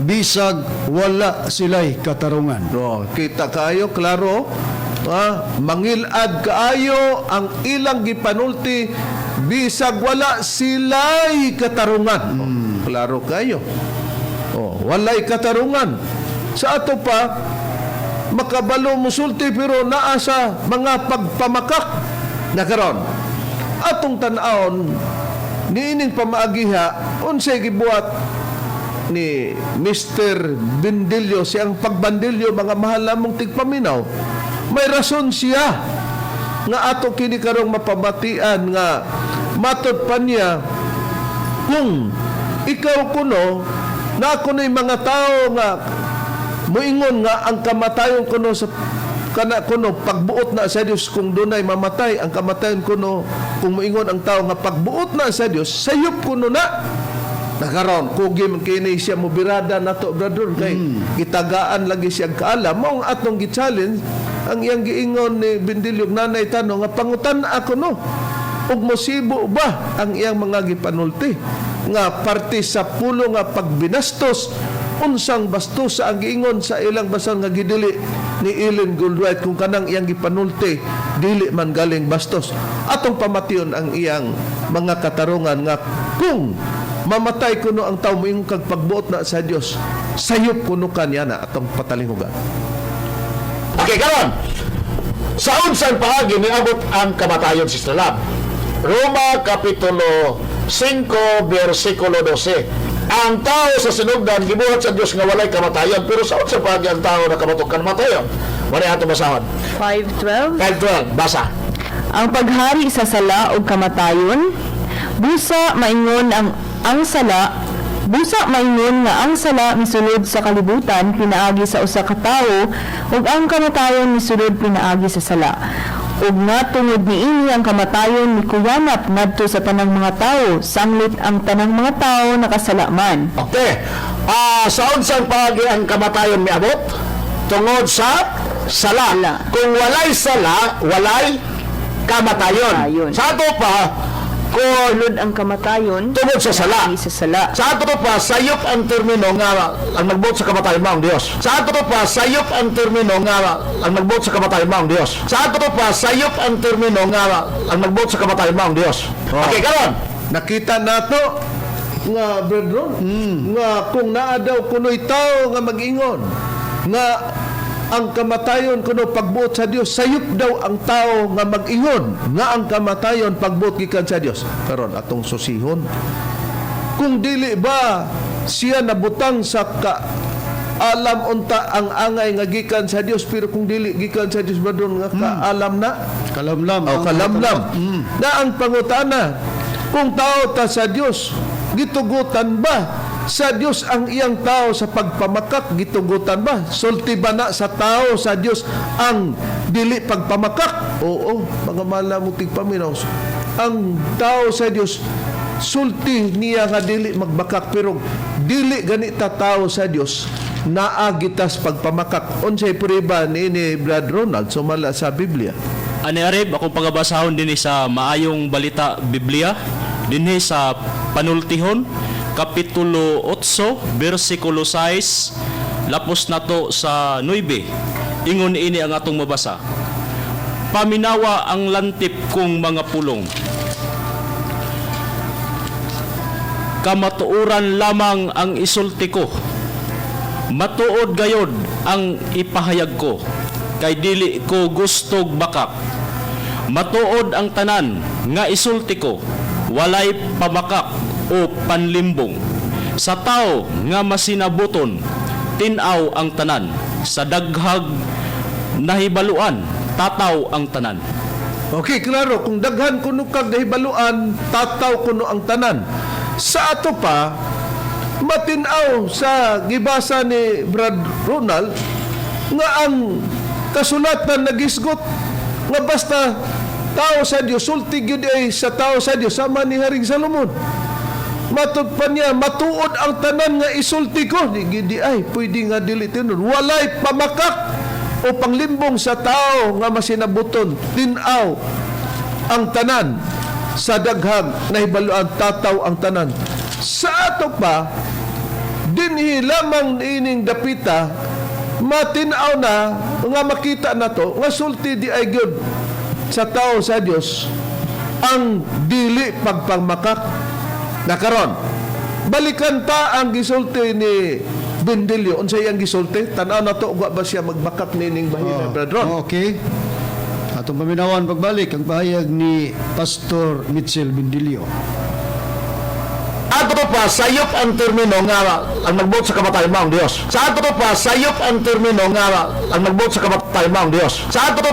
bisag wala sila'y katarungan. No, kita kaayo klaro, mangilad kaayo ang ilang gipanulti bisag wala sila'y katarungan. Oh, klaro kayo. Oh, walay katarungan. Sa ato pa makabalo musulti pero naa sa mga pagpamakak na karon. Atong tan-awon niining pamaagiha unsay gibuhat ni Mr. Bindilyo, siyang pagbandilyo, mga mahal namong tigpaminaw. May rason siya nga ato kini karong mapabatian nga matod pa niya kung ikaw kuno na ako na'y mga tao nga muingon nga ang kamatayon kuno sa kana kuno pagbuot na sa Dios. Kung dunay mamatay, ang kamatayon kuno, kung muingon ang tao nga pagbuot na sa Dios, sayop kuno na. Nakaron kugi man kini siya mobirada nato, brother, kay gitagaan lagi siyang kaalam. Mao ang atong gi-challenge ang iyang giingon ni Bindilyo nanay tanong nga pangutan ako no ug mosibo ba ang iyang mga gipanulti nga parte sa pulo nga pagbinastos, unsang bastos sa ang giingon sa ilang basan nga gidili ni Ellen Goldwhite kung kanang iyang gipanulti dili man galing bastos. Atong pamation ang iyang mga katarungan nga kung mamatay kuno ang tao, moingon kag pagbuot na sa Dios, sayop kuno kaniya na. Atong patalinghugan. Okay, karon. Sa unsang paagi niabot ang kamatayon, Sister Lab? Roma Kapitulo 5, versikulo 12. Ang tao sa sinugdan gibuhat sa Dios nga walay kamatayon, pero sa unsang paagi ang tao nakabatok kamatayon? Wala ato basahon. 5:12. 5:12, basa. Ang paghari sa sala ug kamatayon. Busa maingon ang sala, busa maingon nga ang sala misulod sa kalibutan pinaagi sa usa ka tawo ug ang kamatayon misulod pinaagi sa sala. Ug nga tungod niini ang kamatayon mikuyanap ngadto sa tanang mga tawo, sanglit ang tanang mga tawo nakasala man. Okay. Sa unsang paagi ang kamatayon miabot? Tungod sa sala. Sala. Kung walay sala, walay kamatayon. Kamatayon. Sa ato pa, kung Sulod ang kamatayon tungod sa sala. sa sala. Sa ato pa, sayop ang termino nga ang nagbuot sa kamatayon mao ang Dios. Sa ato pa, sayop ang termino nga ang nagbuot sa kamatayon mao ang Dios. Sa ato pa, sayop ang termino nga ang nagbuot sa kamatayon mao ang Dios. Okay, karon. Nakita nato nga brethren, nga kung naa daw kuno'y tao nga mag-ingon nga ang kamatayon kuno pagbuot sa Dios, sayop daw ang tao nga mag-ingon nga ang kamatayon pagbuot gikan sa Dios. Karon atong susihon, kung dili ba siya nabutang sa ka alam unta ang angay nga gikan sa Dios, pero kung dili gikan sa Dios, brethren, nga kaalam na Kalamlam. o ang kalamlam na ang pangutana, kung tao ta sa Dios, gitugutan ba sa Dios ang iyang tao sa pagpamakak? Gitugutan ba, sulti ba na sa tao sa Dios ang dili pagpamakak? Oo, mga mahal mo tigpaminaw, ang tao sa Dios sulti niya nga dili magbakak, pero dili ganita tao sa Dios naa gitas pagpamakak. Unsay prueba niini, Brad Ronald, sumala sa Biblia? Ani Areb, akong pagabasahon dinhi sa Maayong Balita Biblia, dinhi sa Panultihon, Kapitulo 8, bersikulo 6, lapos nato sa 9. Ingon ini ang atong mabasa. Paminawa ang lantip kong mga pulong. Kamatuoran lamang ang isulti ko. Matuod gayod ang ipahayag ko, kay dili ko gustog bakak. Matuod ang tanan nga isulti ko, walay pamakak o panlimbong. Sa tao nga masinabuton, tin-aw ang tanan. Sa daghag nahibaluan, tataw ang tanan. Okay, klaro, kung daghan kuno kag nahibaluan, tataw kuno ang tanan. Sa ato pa, matinaw sa gibasa ni Brad Ronald nga ang kasulatan nagisgot nga basta tao sa Dios, sulti gyud ay sa tao sa Dios, sama ni Haring Salomon. Matud pa niya, matuod ang tanan nga isulti ko. Di gidi ay, pwede nga dili tinuod. Walay pamakak o panglimbong sa tao nga masinabuton. Tinaw ang tanan sa daghang nahibaluan, tataw ang tanan. Sa ato pa, dinhi lamang ining dapita, matinaw na nga makita na to nga sulti di ay gyud sa tao sa Dios ang dili pagpangmakak. Na karon, balikan ta ang gisulti ni Bendilio. Unsay ang gisulti? Tan-aw na to, wa ba siya magbakak nining bahina, Brad Ron? Okay. Atong paminawan pagbalik ang pahayag ni Pastor Mitchell Bendilio. Ato pa, sayop ang termino nga ang nagbuot sa kamatayon mao ang Dios. Sa ato pa, sayop ang termino nga ang nagbuot sa kamatayon mao ang Dios. Sa ato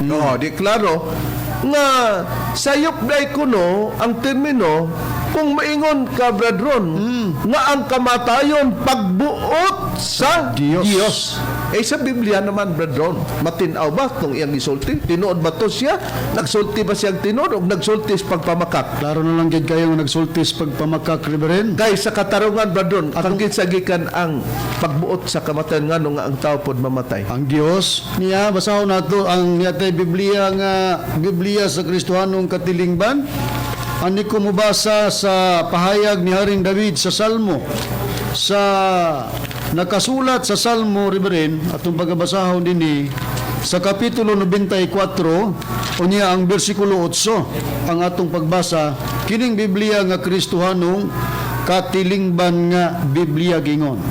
No, di klaro nga sayop day kuno ang termino kung maingon ka, Brad Ron, nga ang kamatayon pagbuot sa Diyos. Diyos. Eh sa Biblia naman, Brad Ron, matinaw ba itong iyang gisulti? Tinuod ba to siya? Nagsulti ba siyang tinuod o nagsulti sa pagpamakak? Klaro na lang gid kayo nga nagsultis pagpamakak, Reverend. Kay sa katarungan, Brad Ron, kang gikan ang pagbuot sa kamatayon, ngano nga ang tao pod mamatay? Ang Dios niya, basahon nato ang niyatay Biblia nga Biblia sa Kristohanong katilingban. Ani ko mobasa sa pahayag ni Haring David sa Salmo, sa nakasulat sa Salmo, Reverend, atong pagabasahon dinhi sa Kapitulo 94, unya ang bersikulo 8 ang atong pagbasa, kining Biblia nga Kristohanong katilingban nga Biblia gingon: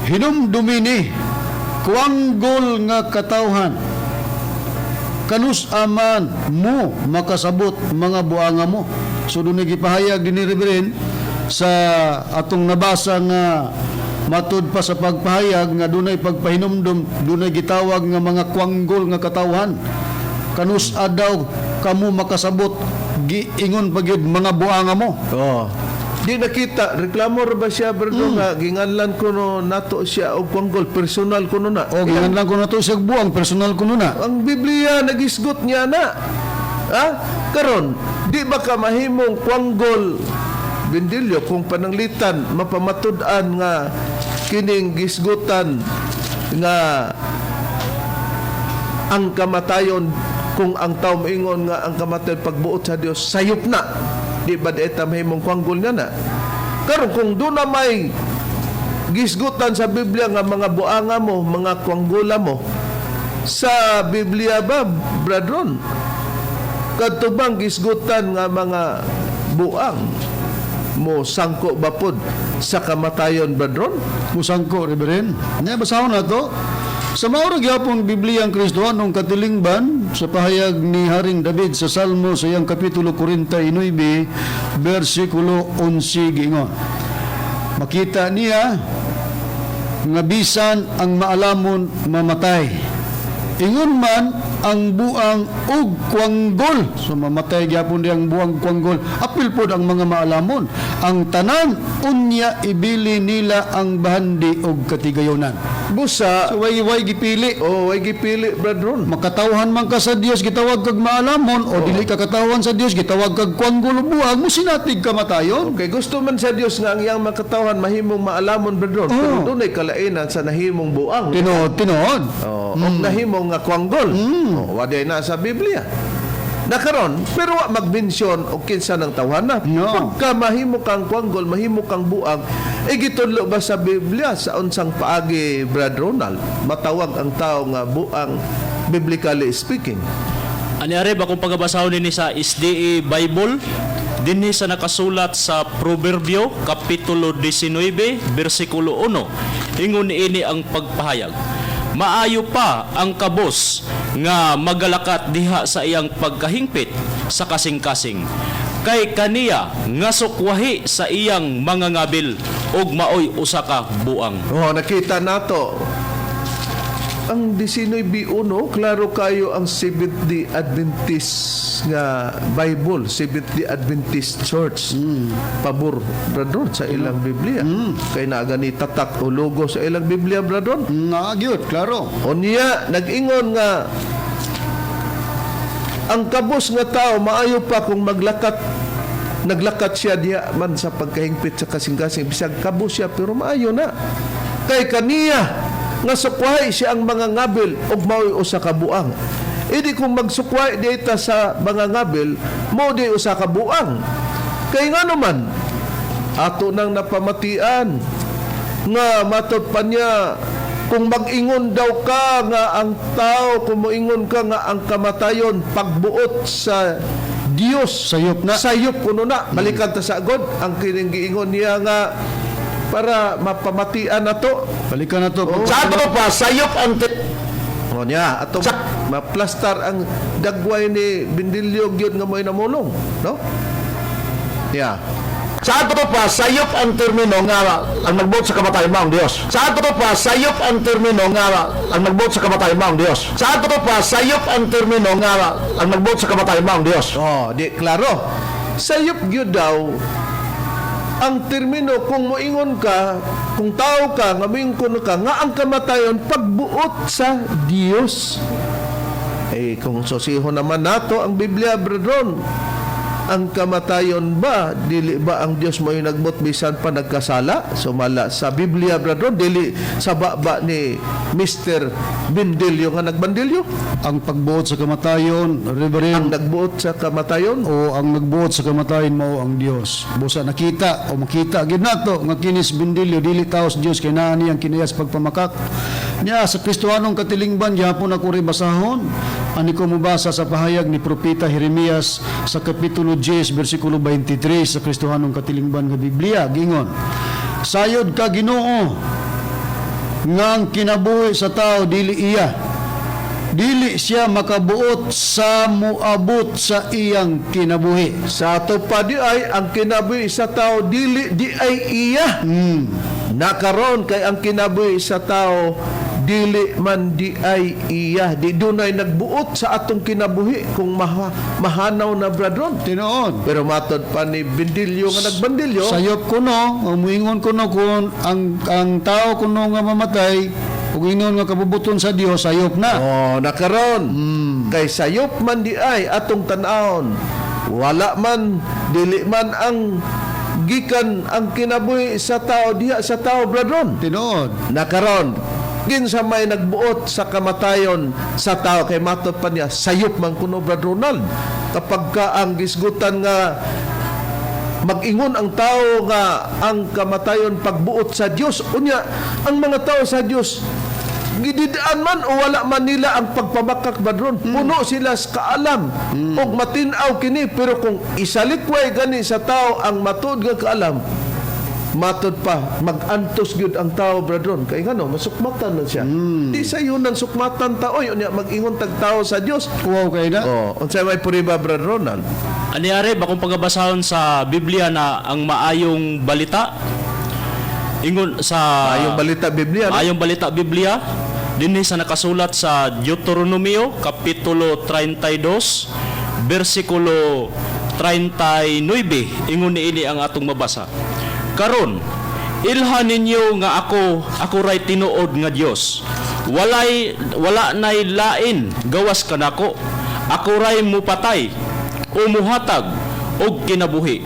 "Hinumdumi ni kuanggol nga katawhan, kanus aman mo makasabot mga buanga mo?" So doon gipahayag din ni Reverend sa atong nabasa nga matud pa sa pagpahayag nga dunay pagpahinumdum, dunay gitawag nga mga kuanggol nga katawhan, kanus adaw kamo makasabot, giingon pa gyud mga buanga mo. Oh. Di nakita, reklamo ra ba siya, bro, nga ginganlan ko no nato siya og kwanggol, personal ko no na. O gingan lang ko na to sa buang personal ko na. Ang Biblia nagisgot niya na. Ha? Karon, di ba ka mahimong kwanggol, Bindilyo, kung pananglitan mapamatud-an nga kining gisgutan nga ang kamatayon, kung ang tao moingon nga ang kamatayon pagbuot sa Dios, sayop na, di ba di ta mahimong kwanggol nga na? Karon, kung doon na may gisgutan sa Biblia nga mga buanga mo, mga kwanggula mo, sa Biblia ba, Bradron, kadto bang gisgutan nga mga buang mo sangko ba pod sa kamatayon, Bradron? Musangko, Reverend. Nya basahon na to. Sa mauro gyapon Biblia ang Kristohanong katilingban sa pahayag ni Haring David sa Salmo sa iyang kapitulo 49 bersikulo 11, giingon: "Makita niya nga bisan ang maalamon mamatay. Ingon man ang buang ug kwanggol." So mamatay gyapon diyang buang, kwanggol. Apil pod ang mga maalamon. "Ang tanan unya ibili nila ang bahandi og katigayonan." Busa. So way gipili. Oh, way gipili, Bradron. Makatawhan man ka sa Dios, gitawag kag maalamon, o dili ka katawhan sa Dios, gitawag kag kwanggol o buang, mo sinatig kamatayon. Okay, gusto man sa Dios nga ang iyang makatawhan mahimong maalamon, Bradron, pero dunay kalainan sa nahimong buang. Tinuod, tinuod. Oh, og nahimong nga kwanggol. Oh, waday na sa Biblia. Nakaron, pero wa mag-mention og kinsa ng tawhana. No. Pagka mahimo kang kwanggol, mahimo kang buang, e gitudlo ba sa Biblia sa unsang paagi, Brad Ronald, matawag ang tao nga buang, biblically speaking? Ani are ba kung pagabasahon dinhi sa SDA Bible, dinhi sa nakasulat sa Proverbio kapitulo 19 bersikulo 1, ingon ini ang pagpahayag: "Maayo pa ang kabos nga magalakat diha sa iyang pagkahingpit sa kasing-kasing kay kaniya nga sukwahi sa iyang mga ngabil ug maoy usa ka buang." Oh, nakita nato. Ang 19.1, klaro kayo ang Seventh-day Adventist nga Bible, Seventh-day Adventist Church. Pabor, bradron, sa ilang Biblia. Kay naa gani tatak o logo sa ilang Biblia, bradron. Naa gyud, klaro. Unya, nag-ingon nga ang kabos nga tao maayo pa kung maglakat, naglakat siya diha man sa pagkahingpit sa kasing-kasing, bisag kabos siya, pero maayo na kay kaniya nga sukwahi siya ang mga ngabil ug mao'y usa ka buang. Idi kung magsukway dita sa mga ngabil mo di usa ka buang, kay ngano man ato nang napamatian nga matod pa niya, kung mag-ingon daw ka nga ang tao, kung moingon ka nga ang kamatayon pagbuot sa Dios, Sayop na. Sayop kuno na. Balikan ta sa God ang kining giingon niya nga para mapamatian nato. Balikan na to. Sa ato pa, sayop ang O niya ato maplastar ang dagway ni Bindilyo gyud nga mo'y namulong, no? Yeah. Sa ato pa, sayop ang termino nga ang nagbuot sa kamatayon mao ang Dios. Sa ato pa, sayop ang termino nga ang nagbuot sa kamatayon mao ang Dios. Sa ato pa, sayop ang termino nga ang nagbuot sa kamatayon mao ang Dios. Oh, di klaro. Sayop gyud daw ang termino kung moingon ka, kung tao ka, nga moingon ka, nga ang kamatayon pagbuot sa Dios. Eh, kung sosiho naman nato ang Biblia, brethren, ang kamatayon ba, dili ba ang Dios mo yung nagbot bisan pa nagkasala? Sumala sa Biblia, brethren, dili sa baba ni Mr. Bindilyo nga nagbandilyo. Ang pagbuot sa kamatayon, Ang Reverend, nagbuot sa kamatayon, o ang nagbuot sa kamatayon mao ang Dios. Busa nakita o makita gid nato nga kinis Bindilyo dili tao sa Dios kay naa niyang kinayas pagpamakak. Niya sa Kristohanong katilingban gihapon ako rin basahon. Ani ko mobasa sa pahayag ni Propeta Jeremias sa kapitulo 10 bersikulo 23 sa Kristohanong katilingban nga Biblia, gingon: "Sayod ka, Ginoo, nga ang kinabuhi sa tao dili iya. Dili siya makabuot sa muabot sa iyang kinabuhi." Sa ato pa di ay ang kinabuhi sa tao dili di ay iya. Nakaron kay ang kinabuhi sa tao Dili man di ay iya, di dunay nagbuot sa atong kinabuhi kung mahanaw na, Bradron. Tinuod. Pero matod pa ni Bindilyo nga nagbandilyo, Sayop kuno, o muingon kuno kung ang tao kuno nga mamatay ug ingon nga kabubuton sa Dios, sayop na. Oh, nakaron. Kay sayop man di ay atong tan-awon. Wala man, dili man ang gikan ang kinabuhi sa tao diha sa tao, Bradron. Tinuod. Nakaron, kinsa may nagbuot sa kamatayon sa tao? Kay matod pa niya, sayop man kuno, Brad Ronald, kapag ka ang gisgutan nga mag-ingon ang tao nga ang kamatayon pagbuot sa Dios, unya ang mga tao sa Dios gididaan man o wala man nila ang pagpamakak, Badron, puno sila sa kaalam og matin-aw kini. Pero kung isalikway gani sa tao ang matuod nga kaalam, matod pa magantos gyud ang tao, Bradron, kay ngano masukmatan man siya. Di sa yun ang sukmatan ta oy, unya mag-ingon tag tao sa Dios. Wow kay na. Oh, unsay may puriba, Brad Ronald? Anyari ba kung pagabasahon sa Biblia na ang maayong balita? Ingon sa Maayong balita Biblia, no? Maayong balita Biblia dinhi sa nakasulat sa Deuteronomio kapitulo 32 bersikulo 39, ingon niini ang atong mabasa. Karon ilha ninyo nga ako ray tinuod nga Dios. Walay wala nay lain gawas kanako. Ako ray mupatay o muhatag og kinabuhi.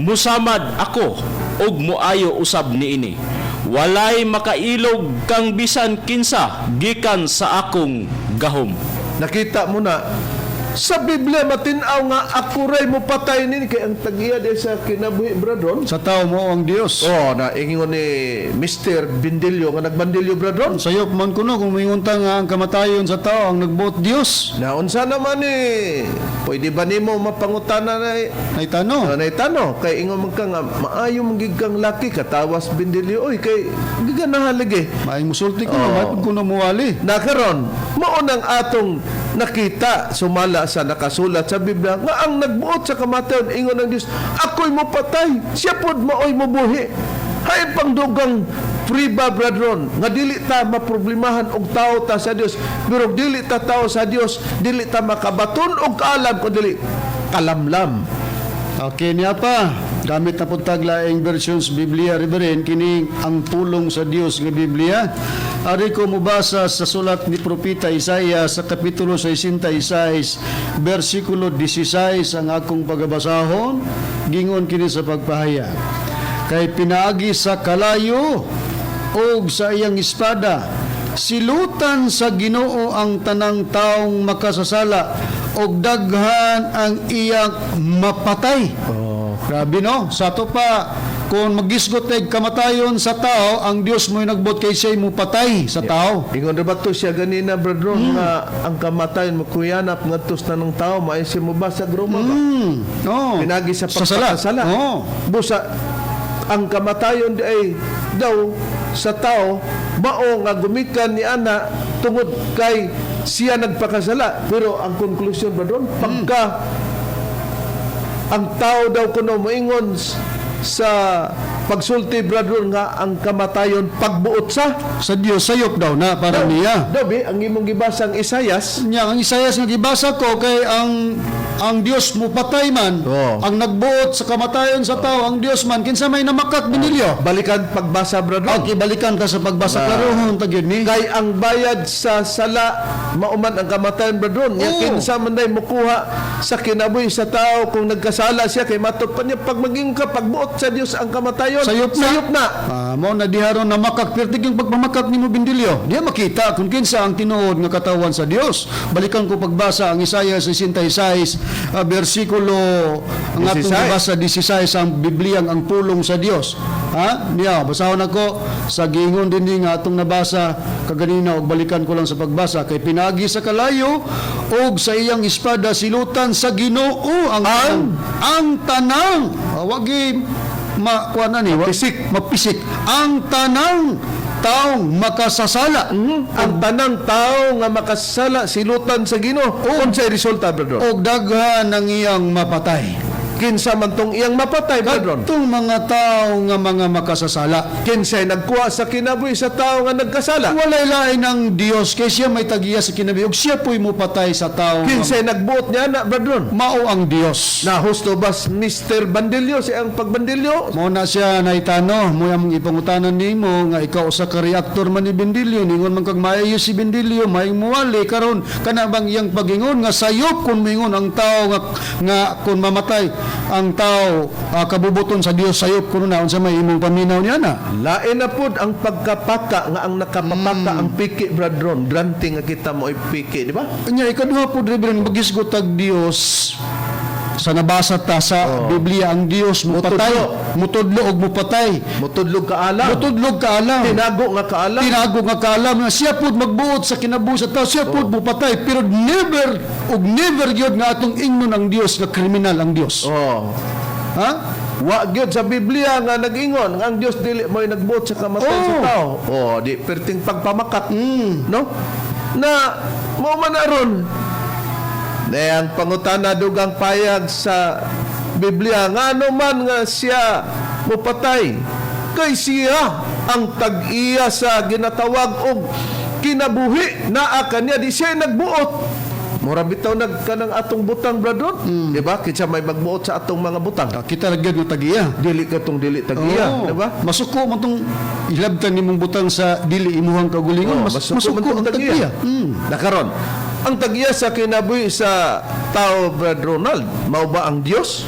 Musamad ako og muayo usab niini. Walay makailog kang bisan kinsa gikan sa akong gahom. Nakita mo na sa Biblia, matin-aw nga ako ray mo patay nini, kay ang tag-iya di sa kinabuhi, Bradron. Sa tao mo ang Dios. Oh, na ingon ni Mr. Bindilyo nga nagbandilyo, Bradron. Sayop man kuno kung muingon ta nga ang kamatayon sa tao ang nagbuot Dios. Na unsa naman eh, pwede ba nimo mapangutana na Nay tano. Oh, naitano kay ingon man ka nga maayo man gid kang laki katawas Bindilyo oy, kay giganahan lagi. Maayong musulti kuno, Oh. oh. kuno muwali. Nakaron, mao nang atong nakita sumala sa nakasulat sa Biblia nga ang nagbuot sa kamatayon, ingon ng Dios, ako'y mopatay, siya pod maoy mobuhi. Hay pang dugang priba, brethren, nga dili ta maproblemahan og tao ta sa Dios, pero dili ta tao sa Dios, dili ta makabaton og kaalam kun dili kalamlam. Okay niya pa. Gamit na pud tag laing versions Biblia, Reverend, kini ang pulong sa Dios nga Biblia. Ari ko mobasa sa sulat ni Propeta Isaiah sa kapitulo 66 bersikulo 16 ang akong pagabasahon, gingon kini sa pagpahayag. Kay pinaagi sa kalayo og sa iyang espada silutan sa Ginoo ang tanang taong makasasala og daghan ang iyang mapatay. Oh. Grabe no? Sa ato pa, kung magisgot kay kamatayon sa tao, ang Dios mo'y nagbot kay siya'y mupatay sa tao. Ingon ra ba to siya ganina, brethren, nga ang kamatayon makuyanap ngadto sa tanang tao, maayos mo ba sa Roma ba? No. Pinagi sa Sa sala. pagpakasala. Oo. Busa ang kamatayon di ay daw sa tao mao nga gumikan ni ana tungod kay siya nagpakasala. Pero ang konklusyon ba doon, pagka ang tao daw kuno moingon sa pagsulti, brother, nga ang kamatayon pagbuot sa Sa Dios, sayop daw na para niya. Daw bi ang imong gibasang Isayas. Nya ang Isayas nga gibasa ko kay ang Dios mupatay man, Oo. ang nagbuot sa kamatayon sa tao ang Dios man, kinsa may namakak, binilyo? Balikan pagbasa, brother. Okay, balikan ta sa pagbasa, klarohon ta gyud ni. Kay ang bayad sa sala mauman ang kamatayon, brethren. Nya Oo. kinsa man day mukuha sa kinabuhi sa tao kung nagkasala siya? Kay matod pa niya, pag maging ka pagbuot sa Dios ang kamatayon, Sayop na. Sayop na. Ah, mao na diha ron namakak pertig yung pagmamakak nimo, Bindilyo. Diha makita kung kinsa ang tinuod nga katawan sa Dios. Balikan ko pagbasa ang Isaiah 66 bersikulo ang atong 16. gibasa 16 ang Bibliang ang pulong sa Dios. Ha? Niya, basahon ako sa giingon din nga atong nabasa kaganina og balikan ko lang sa pagbasa kay pinagi sa kalayo og sa iyang espada silutan sa Ginoo ang tanang. Ah, wagi makuha na ni Mapisik. Mapisik ang tanang taong makasasala. Ang tanang tao nga makasala silutan sa Ginoo. Unsay resulta, brethren? Og daghan ang iyang mapatay. Kinsa man tong iyang mapatay, Brad Ron? Katong mga tao nga mga makasasala. Kinsay nagkuha sa kinabuhi sa tao nga nagkasala? Walay lain ang Dios kay siya may tagiya sa kinabuhi ug siya po'y mupatay sa tao nga Kinsay nagbuot niya na, Brad Ron? mao ang Dios. Na husto ba Mr. Bandilyo si ang pagbandilyo? Mao na siya naitano, mo among ipangutanan nimo nga ikaw usa ka reactor man ni Bendilio, ningon man kag maayo si Bendilio, maayong muwali karon kana bang iyang pagingon nga sayop kun mingon ang tao nga nga kun mamatay ang tao kabubuton sa Dios, sayop kuno na, unsa may imong paminaw niya na? Lain na pud ang pagkapaka nga ang nakapapaka ang piki, Brad Ron. Drante nga kita mo ay piki, di ba? Nya ikaduha pud, Reverend, magisgot ag Dios sa nabasa ta sa Biblia, ang Dios mupatay, mutudlo og mupatay, Mutudlog kaalam. Mutudlog kaalam. Tinago nga kaalam. Tinago nga kaalam nga siya pud magbuot sa kinabuhi sa tao, siya pud mupatay, pero never ug never gyud nga atong ingnon ang Dios nga kriminal ang Dios. Oh. Ha? Wa gyud sa Biblia nga nag-ingon nga ang Dios dili mo'y nagbuot sa kamatayon sa tao. Oh, di perting pagpamakat. No? Na mo man aron. Na ang pangutana dugang payag sa Biblia, ngano man nga siya mupatay? Kay siya ang tag-iya sa ginatawag og kinabuhi, naa kaniya, di siya nagbuot. Mura bitaw nag kanang atong butang, brother. Di ba? Kinsa may magbuot sa atong mga butang? Ah, kita ra gyud nga tagiya. Dili katong dili tag-iya, Oo. di ba? Masuko man tong ilabtan nimong butang sa dili imuhang kaugalingon, Oh, mas, masuko man tong ang tag-iya. Nakaron, ang tag-iya sa kinabuhi sa tao, Brad Ronald, mao ba ang Dios?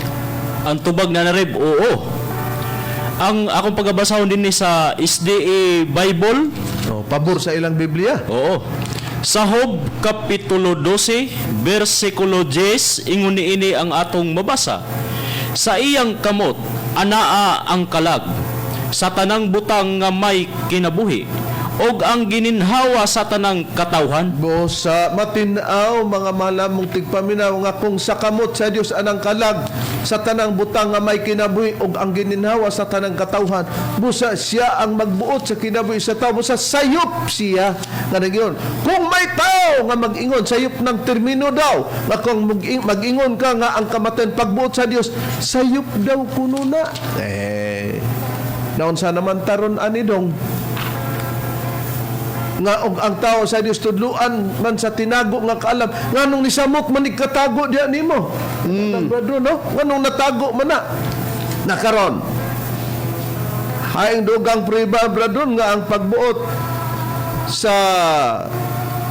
Ang tubag na narib, oo. Ang akong pagabasahon din ni sa SDA Bible, Oh, pabor sa ilang Biblia. Oo. Sa Job Kapitulo 12, versikulo 10, ingon niini ang atong mabasa. Sa iyang kamot, anaa ang kalag, sa tanang butang nga may kinabuhi, og ang gininhawa sa tanang katawhan. Busa matinaw, mga malamong tigpaminaw, nga kung sa kamot sa Dios anang kalag sa tanang butang nga may kinabuhi ug ang gininhawa sa tanang katawhan, busa siya ang magbuot sa kinabuhi sa tao, busa sayop siya nga nagyon. Kung may tao nga mag-ingon, sayop ng termino daw nga kung mag-ingon ka nga ang kamatayon pagbuot sa Dios, sayop daw kuno na. Eh, naunsa naman taron ani dong nga og ang tao sa Dios tudluan man sa tinago nga kaalam, nganong nisamok man katago diha nimo? Brother, no, nganong natago man na nakaron? Haing dugang priba, brother, nga ang pagbuot sa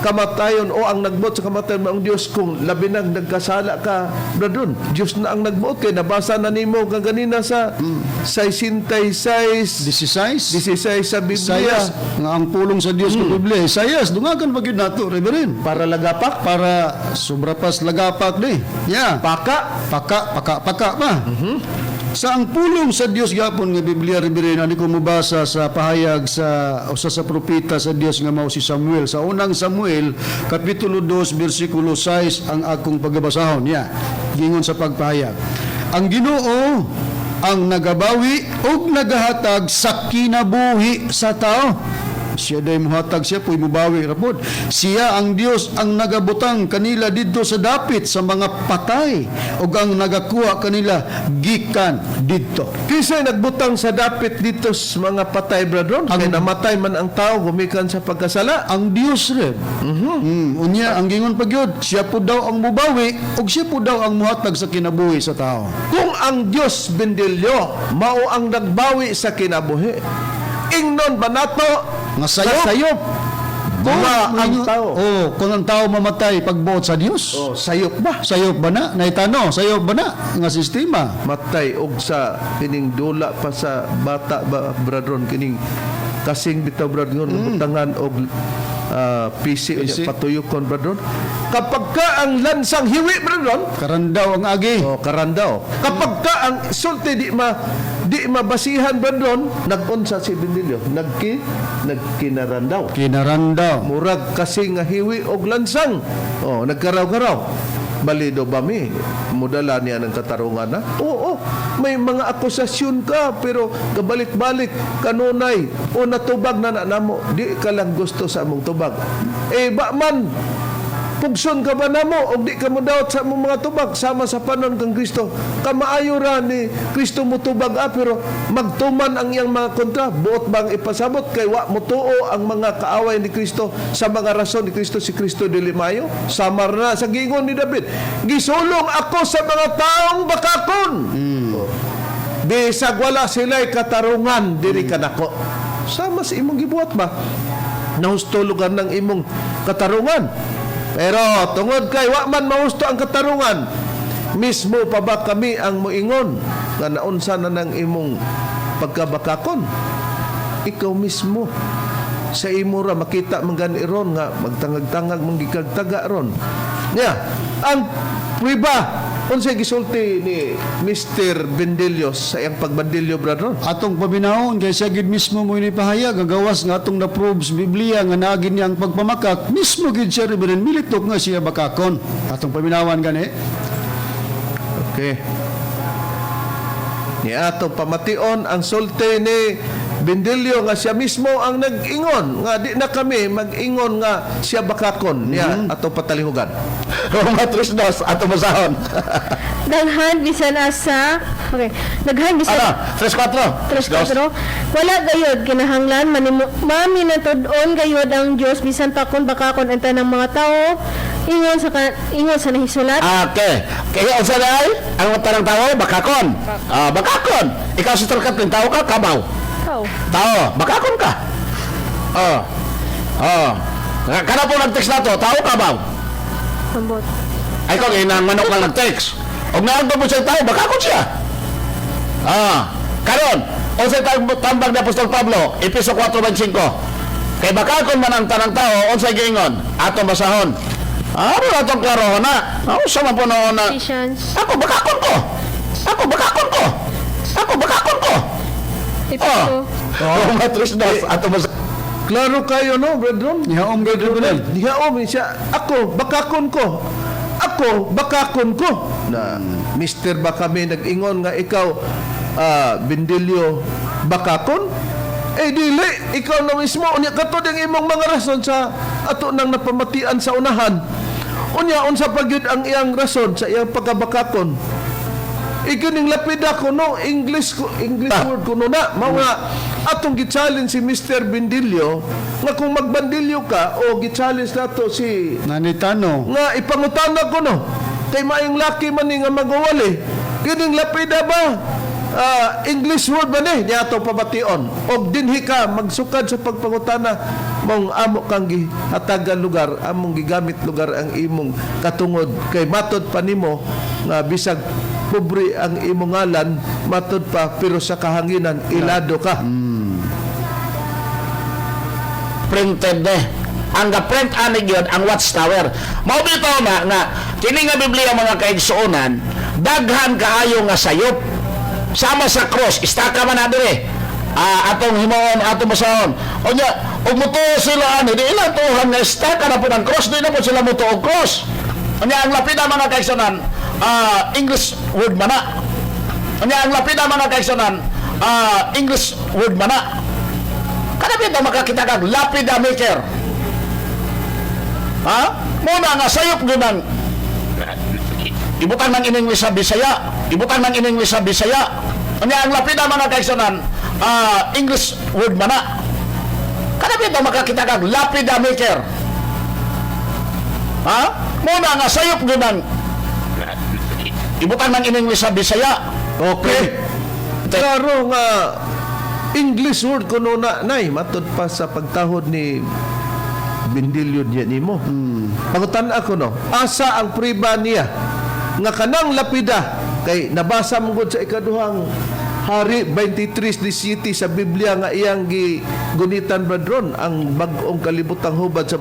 kamatayon o ang nagbuot sa kamatayon ang Dios, kung labi nang nagkasala ka, brother, Dios na ang nagbuot kay nabasa na nimo kaganina sa 66 16. 16 sa Biblia. Isayas nga ang pulong sa Dios sa Biblia. Isayas, dungagan pa gyud nato, Reverend. Para lagapak. Para sobra pas lagapak ni. Yeah. Paka. Paka, paka, paka pa. Sa ang pulong sa Dios gyapon nga Biblia, Reverend, ani ko mobasa sa pahayag sa usa sa propeta sa Dios nga mao si Samuel. Sa unang Samuel, kapitulo 2, bersikulo 6 ang akong pagabasahon. Yeah. Gingon sa pagpahayag. Ang Ginoo ang nagabawi ug nagahatag sa kinabuhi sa tao. Siya day muhatag, siya po'y mubawi rapod. Siya ang Dios ang nagabutang kanila didto sa dapit sa mga patay ug ang nagakuha kanila gikan didto. Kinsay nagbutang sa dapit dito sa mga patay, brother? Kay namatay man ang tao gumikan sa pagkasala. Ang Dios rin. Unya ang gingon pa gyud, siya po daw ang mubawi ug siya po daw ang muhatag sa kinabuhi sa tao. Kung ang Dios bendilyo mao ang nagbawi sa kinabuhi, ingnon ba nato nga sayop? Nga sayop ba ang tao? Oh, kung ang tao mamatay pagbuot sa Dios. Oh, sayop ba? Sayop ba na? Naitano, sayop ba na nga sistema? Matay og sa kining dula pa sa bata ba, bradron, kining kasing bitaw, bradron, butangan og PC, PC. unya patuyokon, bradron, kapag ka ang lansang hiwi, bradron. Karandaw ang agi. Oh, karandaw. Kapag ka ang sulti di mabasihan, bradron, nagunsa si Bendilio, nagkinarandaw. Kinarandaw. Murag kasi nga hiwi og lansang. Oh, nagkaraw-karaw. Balido ba mi? Mudala niya ng katarungan na? Oo, may mga akusasyon ka pero kabalik-balik kanunay o natubag na na namo. Di ka lang gusto sa among tubag. Eh ba man Pugson ka ba namo og di ka mo dawat sa among mga tubag sama sa panon kang Kristo? Kamaayo ra ni Kristo motubag ah, pero magtuman ang iyang mga kontra. Buot bang ipasabot kay wa motuo ang mga kaaway ni Kristo sa mga rason ni Kristo, si Kristo dili maayo? Samar na sa giingon ni David, "Gisulong ako sa mga taong bakakon. Bisag wala sila'y katarungan diri kanako." Sama sa imong gibuhat ba? Nahusto lugar ng imong katarungan. Pero tungod kay wa man mahusto ang katarungan, mismo pa ba kami ang moingon nga naunsa na ng imong pagkabakakon? Ikaw mismo sa imo ra makita man gani ron nga magtangag-tangag man gikag taga ron. Nya, ang priba, unsay gisulti ni Mr. Bendelios sa iyang pagbandilyo, brother? Atong paminawon kay siya gid mismo mo inipahayag ang gawas nga atong na-prove sa Biblia nga naagi niya ang pagpamakak, mismo gid siya Reverend militok nga siya bakakon. Atong paminawan gani. Okay. Ni atong pamation ang sulti ni Bendilio nga siya mismo ang nag-ingon nga di na kami mag-ingon nga siya bakakon niya. Atong patalihugan. Roma 3:2, ato basahon. Daghan bisan asa. Okay. Daghan bisan Ano? 3:4. 3:4. Wala gayod kinahanglan manimo maminatud-on gayod ang Dios bisan pa kon bakakon ang tanang mga tawo ingon sa nahisulat. Okay. Kaya unsa na ay? Ang tanang tao bakakon. Ah, bakakon. Ikaw, Sister Kathleen, tao ka kabaw? Tao. Tao, bakakon ka. Oh. Oh. Kana po nag-text na to, tao kabaw? Ambot. Ay kung inang manok lang nag-text. Og naanto po siya tao, bakakon siya. Ah, karon, unsay tambag ni Apostol Pablo, Efeso 4:25. Kay bakakon man ang tanang tao, unsay giingon? Atong basahon. Ah, wala atong klaro na. Ah, unsa man po noon na. Ephesians. Ako bakakon ko. Ako bakakon ko. Ako bakakon ko. Efeso. Oh, Roma 3:2, ato basahon. Klaro kayo no, brother? Nihaom gid, Reverend. Nihaom siya, "Ako bakakon ko. Ako bakakon ko." Na mister ba kami nag-ingon nga ikaw Bendilio bakakon? Eh dili, ikaw na mismo unya kato ang imong mga rason sa ato nang napamatian sa unahan. Unya unsa pa gyud ang iyang rason sa iyang pagkabakakon? Ikining lapida ko no, English ko, English word ko no na mao nga atong gi-challenge si Mr. Bendilio nga kung magbandilyo ka o gi-challenge nato si Nanitano. Nga ipangutana ko no kay maayong laki man ni nga magwali kining lapida ba, English word ba ni? Niya ato pabation og dinhi ka magsukad sa pagpangutana mong amo kang gihatagan lugar, among gigamit lugar ang imong katungod kay matod pa nimo nga bisag pobre ang imong ngalan, matod pa, pero sa kahanginan ilado ka. Printed eh. Ang ga-print ani gyud ang Watchtower. Mao bitaw na nga kini nga Biblia, mga kaigsuonan, daghan kaayo nga sayop. Sama sa cross, istaka man na dire. Ah, atong himuon, atong basahon. Unya, ug mutuo sila ani, di ilang tuhan nga istaka na po ng cross, di na po sila mutuo og cross. Unya ang lapida, mga kaigsuonan, English word man na. Unya ang lapida, mga kaigsuonan, English word man na. Kada bitaw makakita kag lapida maker. Ha? Muna nga sayop gyud ang ibutang ng in English sa Bisaya, ibutang ng in English sa Bisaya. Unya ang lapida, mga kaigsuonan, English word man na. Kada bitaw makakita kag lapida maker. Ha? Muna nga sayop gyud ang ibutang ng in English sa Bisaya. Okay. Klaro nga English word kuno na nay matod pa sa pagtahod ni Bendilyo niya nimo. Pangutan ako no, asa ang priba niya nga kanang lapida kay nabasa mo gud sa ikaduhang Hari 23:17 sa Biblia nga iyang gigunitan, bradron, ang bag-ong kalibutang hubad sa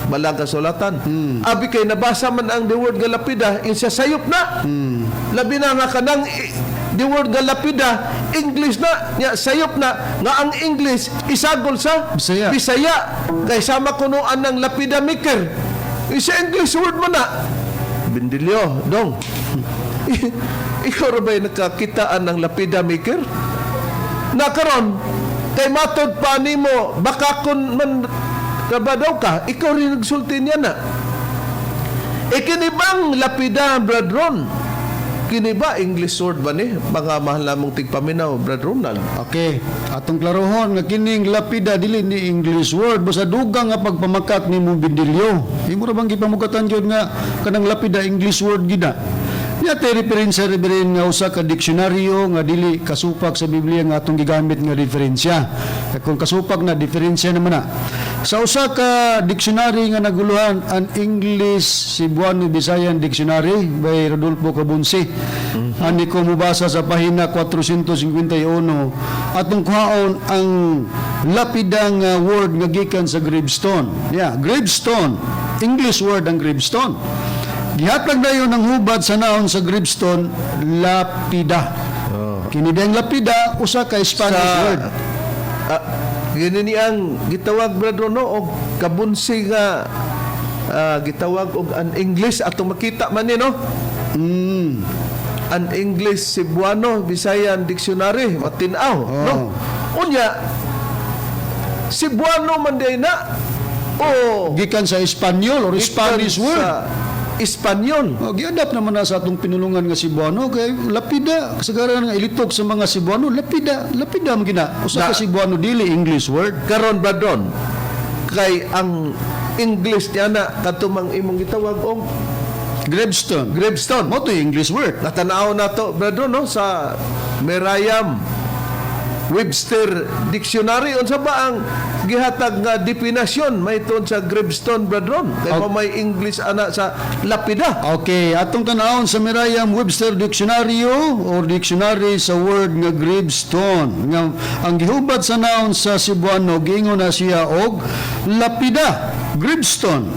balang kasulatan. Abi kay nabasa man ang the word nga lapida insa sayop na. Labi na nga kanang the word nga lapida English na nya sayop na nga ang English isagol sa Bisaya. Bisaya kay sama kuno ang lapida maker. Isa English word mo na. Bendilyo, dong. Ikaw ra ba'y nakakitaan ng lapida maker? Na karon kay matod pa nimo bakakon man ka ba daw ka, ikaw rin nagsulti niya na. E kini bang lapida, Brad Ron? Kini ba English word ba ni? Mga mahal namong tigpaminaw, Brad Ronald. Okay, atong klarohon nga kining lapida dili ni English word, basta dugang nga pagpamakak nimo, Bindilyo. Imo ra bang gipamugatan gyud nga kanang lapida English word gid na. Nya tay referensya reference nga usa ka diksyonaryo nga dili kasupak sa Biblia nga atong gigamit nga referensya. Kung kasupak na diferensya naman na. Sa usa ka dictionary nga naguluhan, an English Cebuano Visayan Dictionary by Rodolfo Cabunsi. Ani ko mubasa sa pahina 451, atong kuhaon ang lapidang word nga gikan sa gravestone. Yeah, gravestone. English word ang gravestone. Gihatag dayon ang hubad sa noun sa gravestone, lapida. Kini diyang lapida usa ka Spanish word. Ah, gini ni ang gitawag, Brad Ron, no, og kabunsi nga gitawag og an English, atong makita man ni, no? An English Cebuano Visayan Dictionary, matinaw, no? Unya Cebuano man day na o Gikan sa Espanyol or gikan Spanish word. sa Espanyol. Oh, giadapt naman na sa atong pinulungan nga Cebuano kay lapida kasagaran nga ilitok sa mga Cebuano, lapida, lapida man gina usa ka Cebuano, dili English word. Karon, Brad Ron, kay ang English niya na katumang imong gitawag og Gravestone. Gravestone. Mao to English word. Natanaw na to, Brad Ron, no, sa Merriam Webster Dictionary, unsa ba ang gihatag nga definasyon may sa gravestone, Brad Ron? Kay okay, may English ana sa lapida. Okay, atong tanawon sa Merriam-Webster Dictionary or dictionary sa word nga gravestone. Nga ang gihubad sa noun sa Cebuano, giingon na siya og lapida, gravestone.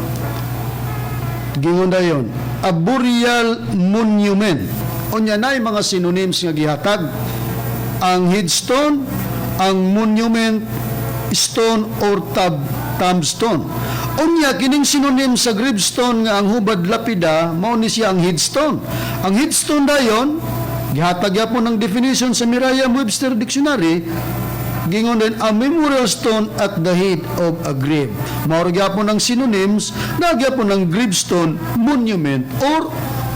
Giingon dayon, a burial monument. Unya nay mga synonyms nga gihatag. Ang headstone, ang monument stone or tombstone. Unya kining synonym sa gravestone nga ang hubad lapida, mao ni siya ang headstone. Ang headstone dayon gihatag gyapon ng definition sa Merriam-Webster Dictionary, gingon din a memorial stone at the head of a grave. Mao ra gyapon ang synonyms na gyapon ang gravestone, monument or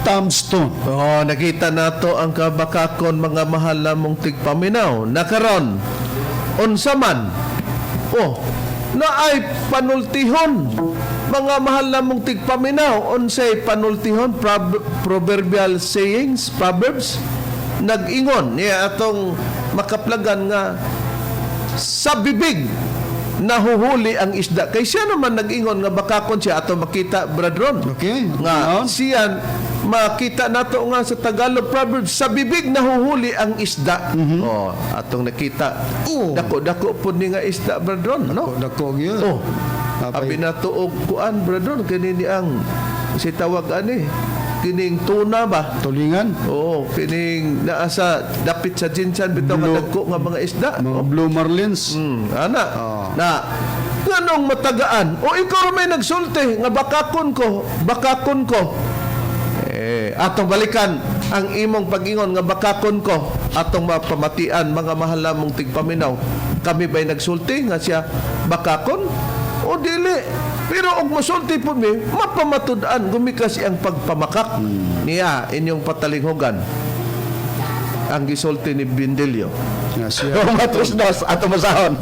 tombstone. Oh, nakita nato ang kabakakon, mga mahal namong tigpaminaw. Nakaron, unsa man? Oh, na ay panultihon. Mga mahal namong tigpaminaw, unsay panultihon? Proverbial sayings, proverbs, nag-ingon niya atong makaplagan nga sa bibig nahuhuli ang isda. Kay siya naman nag-ingon nga bakakon siya, ato makita, Brad Ron. Nga siya makita nato nga sa Tagalog proverbs, sa bibig nahuhuli ang isda. Oh, atong nakita. Oh. Dako dako pud ni nga isda, Brad Ron, no? Dako gyud. Oh. Napay- Abi nato og kuan, Brad Ron, kini ni ang si tawag ani kining tuna ba? Tulingan. Oo, kining naa sa dapit sa GenSan bitaw nga dagko nga mga isda. Mga blue marlins. Ana. Na nganong matagaan? O ikaw ra may nagsulti nga bakakon ko, bakakon ko. Eh, atong balikan ang imong pag-ingon nga bakakon ko, atong mapamatian, mga mahal namong tigpaminaw. Kami ba'y nagsulti nga siya bakakon? O dili? Pero og mosulti po mi, mapamatud-an gumikas ang pagpamakak niya inyong patalinghugan ang gisulti ni Bindilyo. Nga siya. Roma 3:2, ato masahon.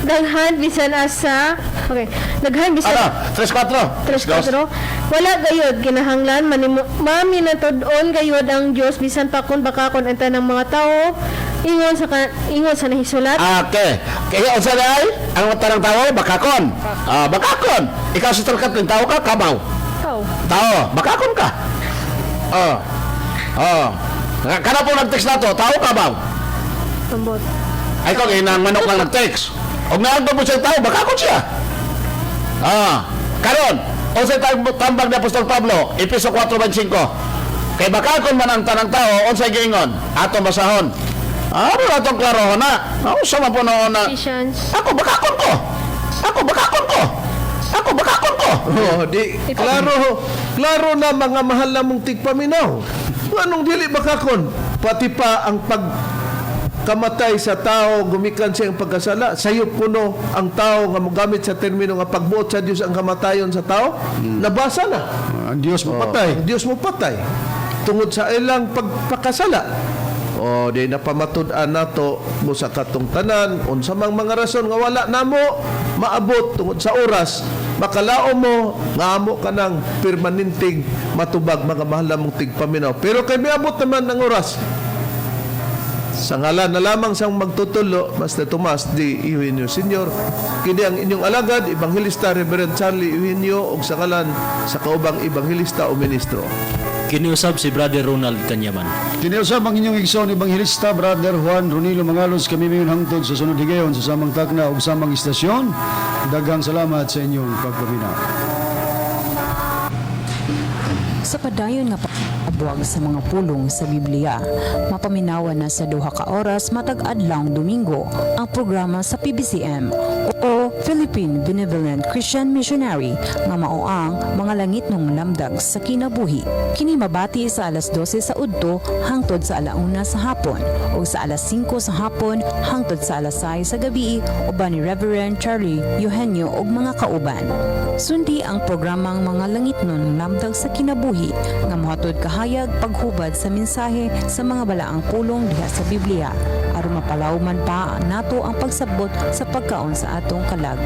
Daghan bisan asa. Okay. Daghan bisan Ano? 3:4. 3:4. Wala gayod kinahanglan maminatud-on gayod ang Dios bisan pa kon bakakon ang tanang mga tawo ingon sa nahisulat. Okay. Kaya unsa na ay? Ang tanang tao bakakon. Ah, bakakon. Ikaw, Sister Kathleen, tao ka kabaw? Tao. Tao, bakakon ka. Oh. Oh. Kana po nag-text na to, tao kabaw? Tambot. Ay ko nang manok lang nag-text. Og naagdo po siya tao, bakakon siya. Ah, karon, unsay tambag ni Apostol Pablo, Efeso 4:25. Kay bakakon man ang tanang tao, unsay giingon? Ato basahon. Ah, ano atong klarohon na? Nausa man po noon na. Ephesians. Ako bakakon ko. Ako bakakon ko. Ako bakakon ko. Oh, di klaro, klaro na, mga mahal namong tigpaminaw. Anong dili bakakon? Pati pa ang pag Kamatay sa tao gumikan sa iyang pagkasala. Sayop kuno ang tao nga mogamit sa termino nga pagbuot sa Dios ang kamatayon sa tao. Nabasa na. Ang Dios mapatay. Oh, ang Dios mo patay tungod sa ilang pagpakasala. O di napamatud-an nato mo sa katong tanan unsa mang mga rason nga wala namo maabot tungod sa oras, makalao mo nga amo ka ng permanenteng matubag, mga mahal namong tigpaminaw. Pero kay miabot naman ang oras, sa ngalan na lamang sang magtutulo, Master Tomas D. Eugenio Sr., kini ang inyong alagad, Ebanghelista Reverend Charlie Eugenio, ug sa ngalan sa kaubang ebanghelista o ministro. Kini usab si Brother Ronald Kanyaman. Kini usab ang inyong igsoon ebanghelista Brother Juan Ronilo Mangalos. Kami mayon hangtod sa sunod higayon sa samang takna ug samang istasyon. Daghang salamat sa inyong pagpaminaw. Sa padayon nga pagbuwag sa mga pulong sa Biblia, mapaminawan na sa 2 ka oras matag adlawng Domingo ang programa sa PBCM o Philippine Benevolent Christian Missionary nga mao ang Mga Langitnong Lamdag sa Kinabuhi. Kini mabati sa alas 12 sa udto hangtod sa alauna sa hapon o sa alas 5 sa hapon hangtod sa alas 6 sa gabi uban ni Reverend Charlie Eugenio ug mga kauban. Sundi ang programang Mga Langitnon Lamdag sa Kinabuhi nga mohatod kahayag, paghubad sa mensahe sa mga balaang pulong diha sa Biblia aron mapalawman pa nato ang pagsabot sa pagkaon sa atong kalag.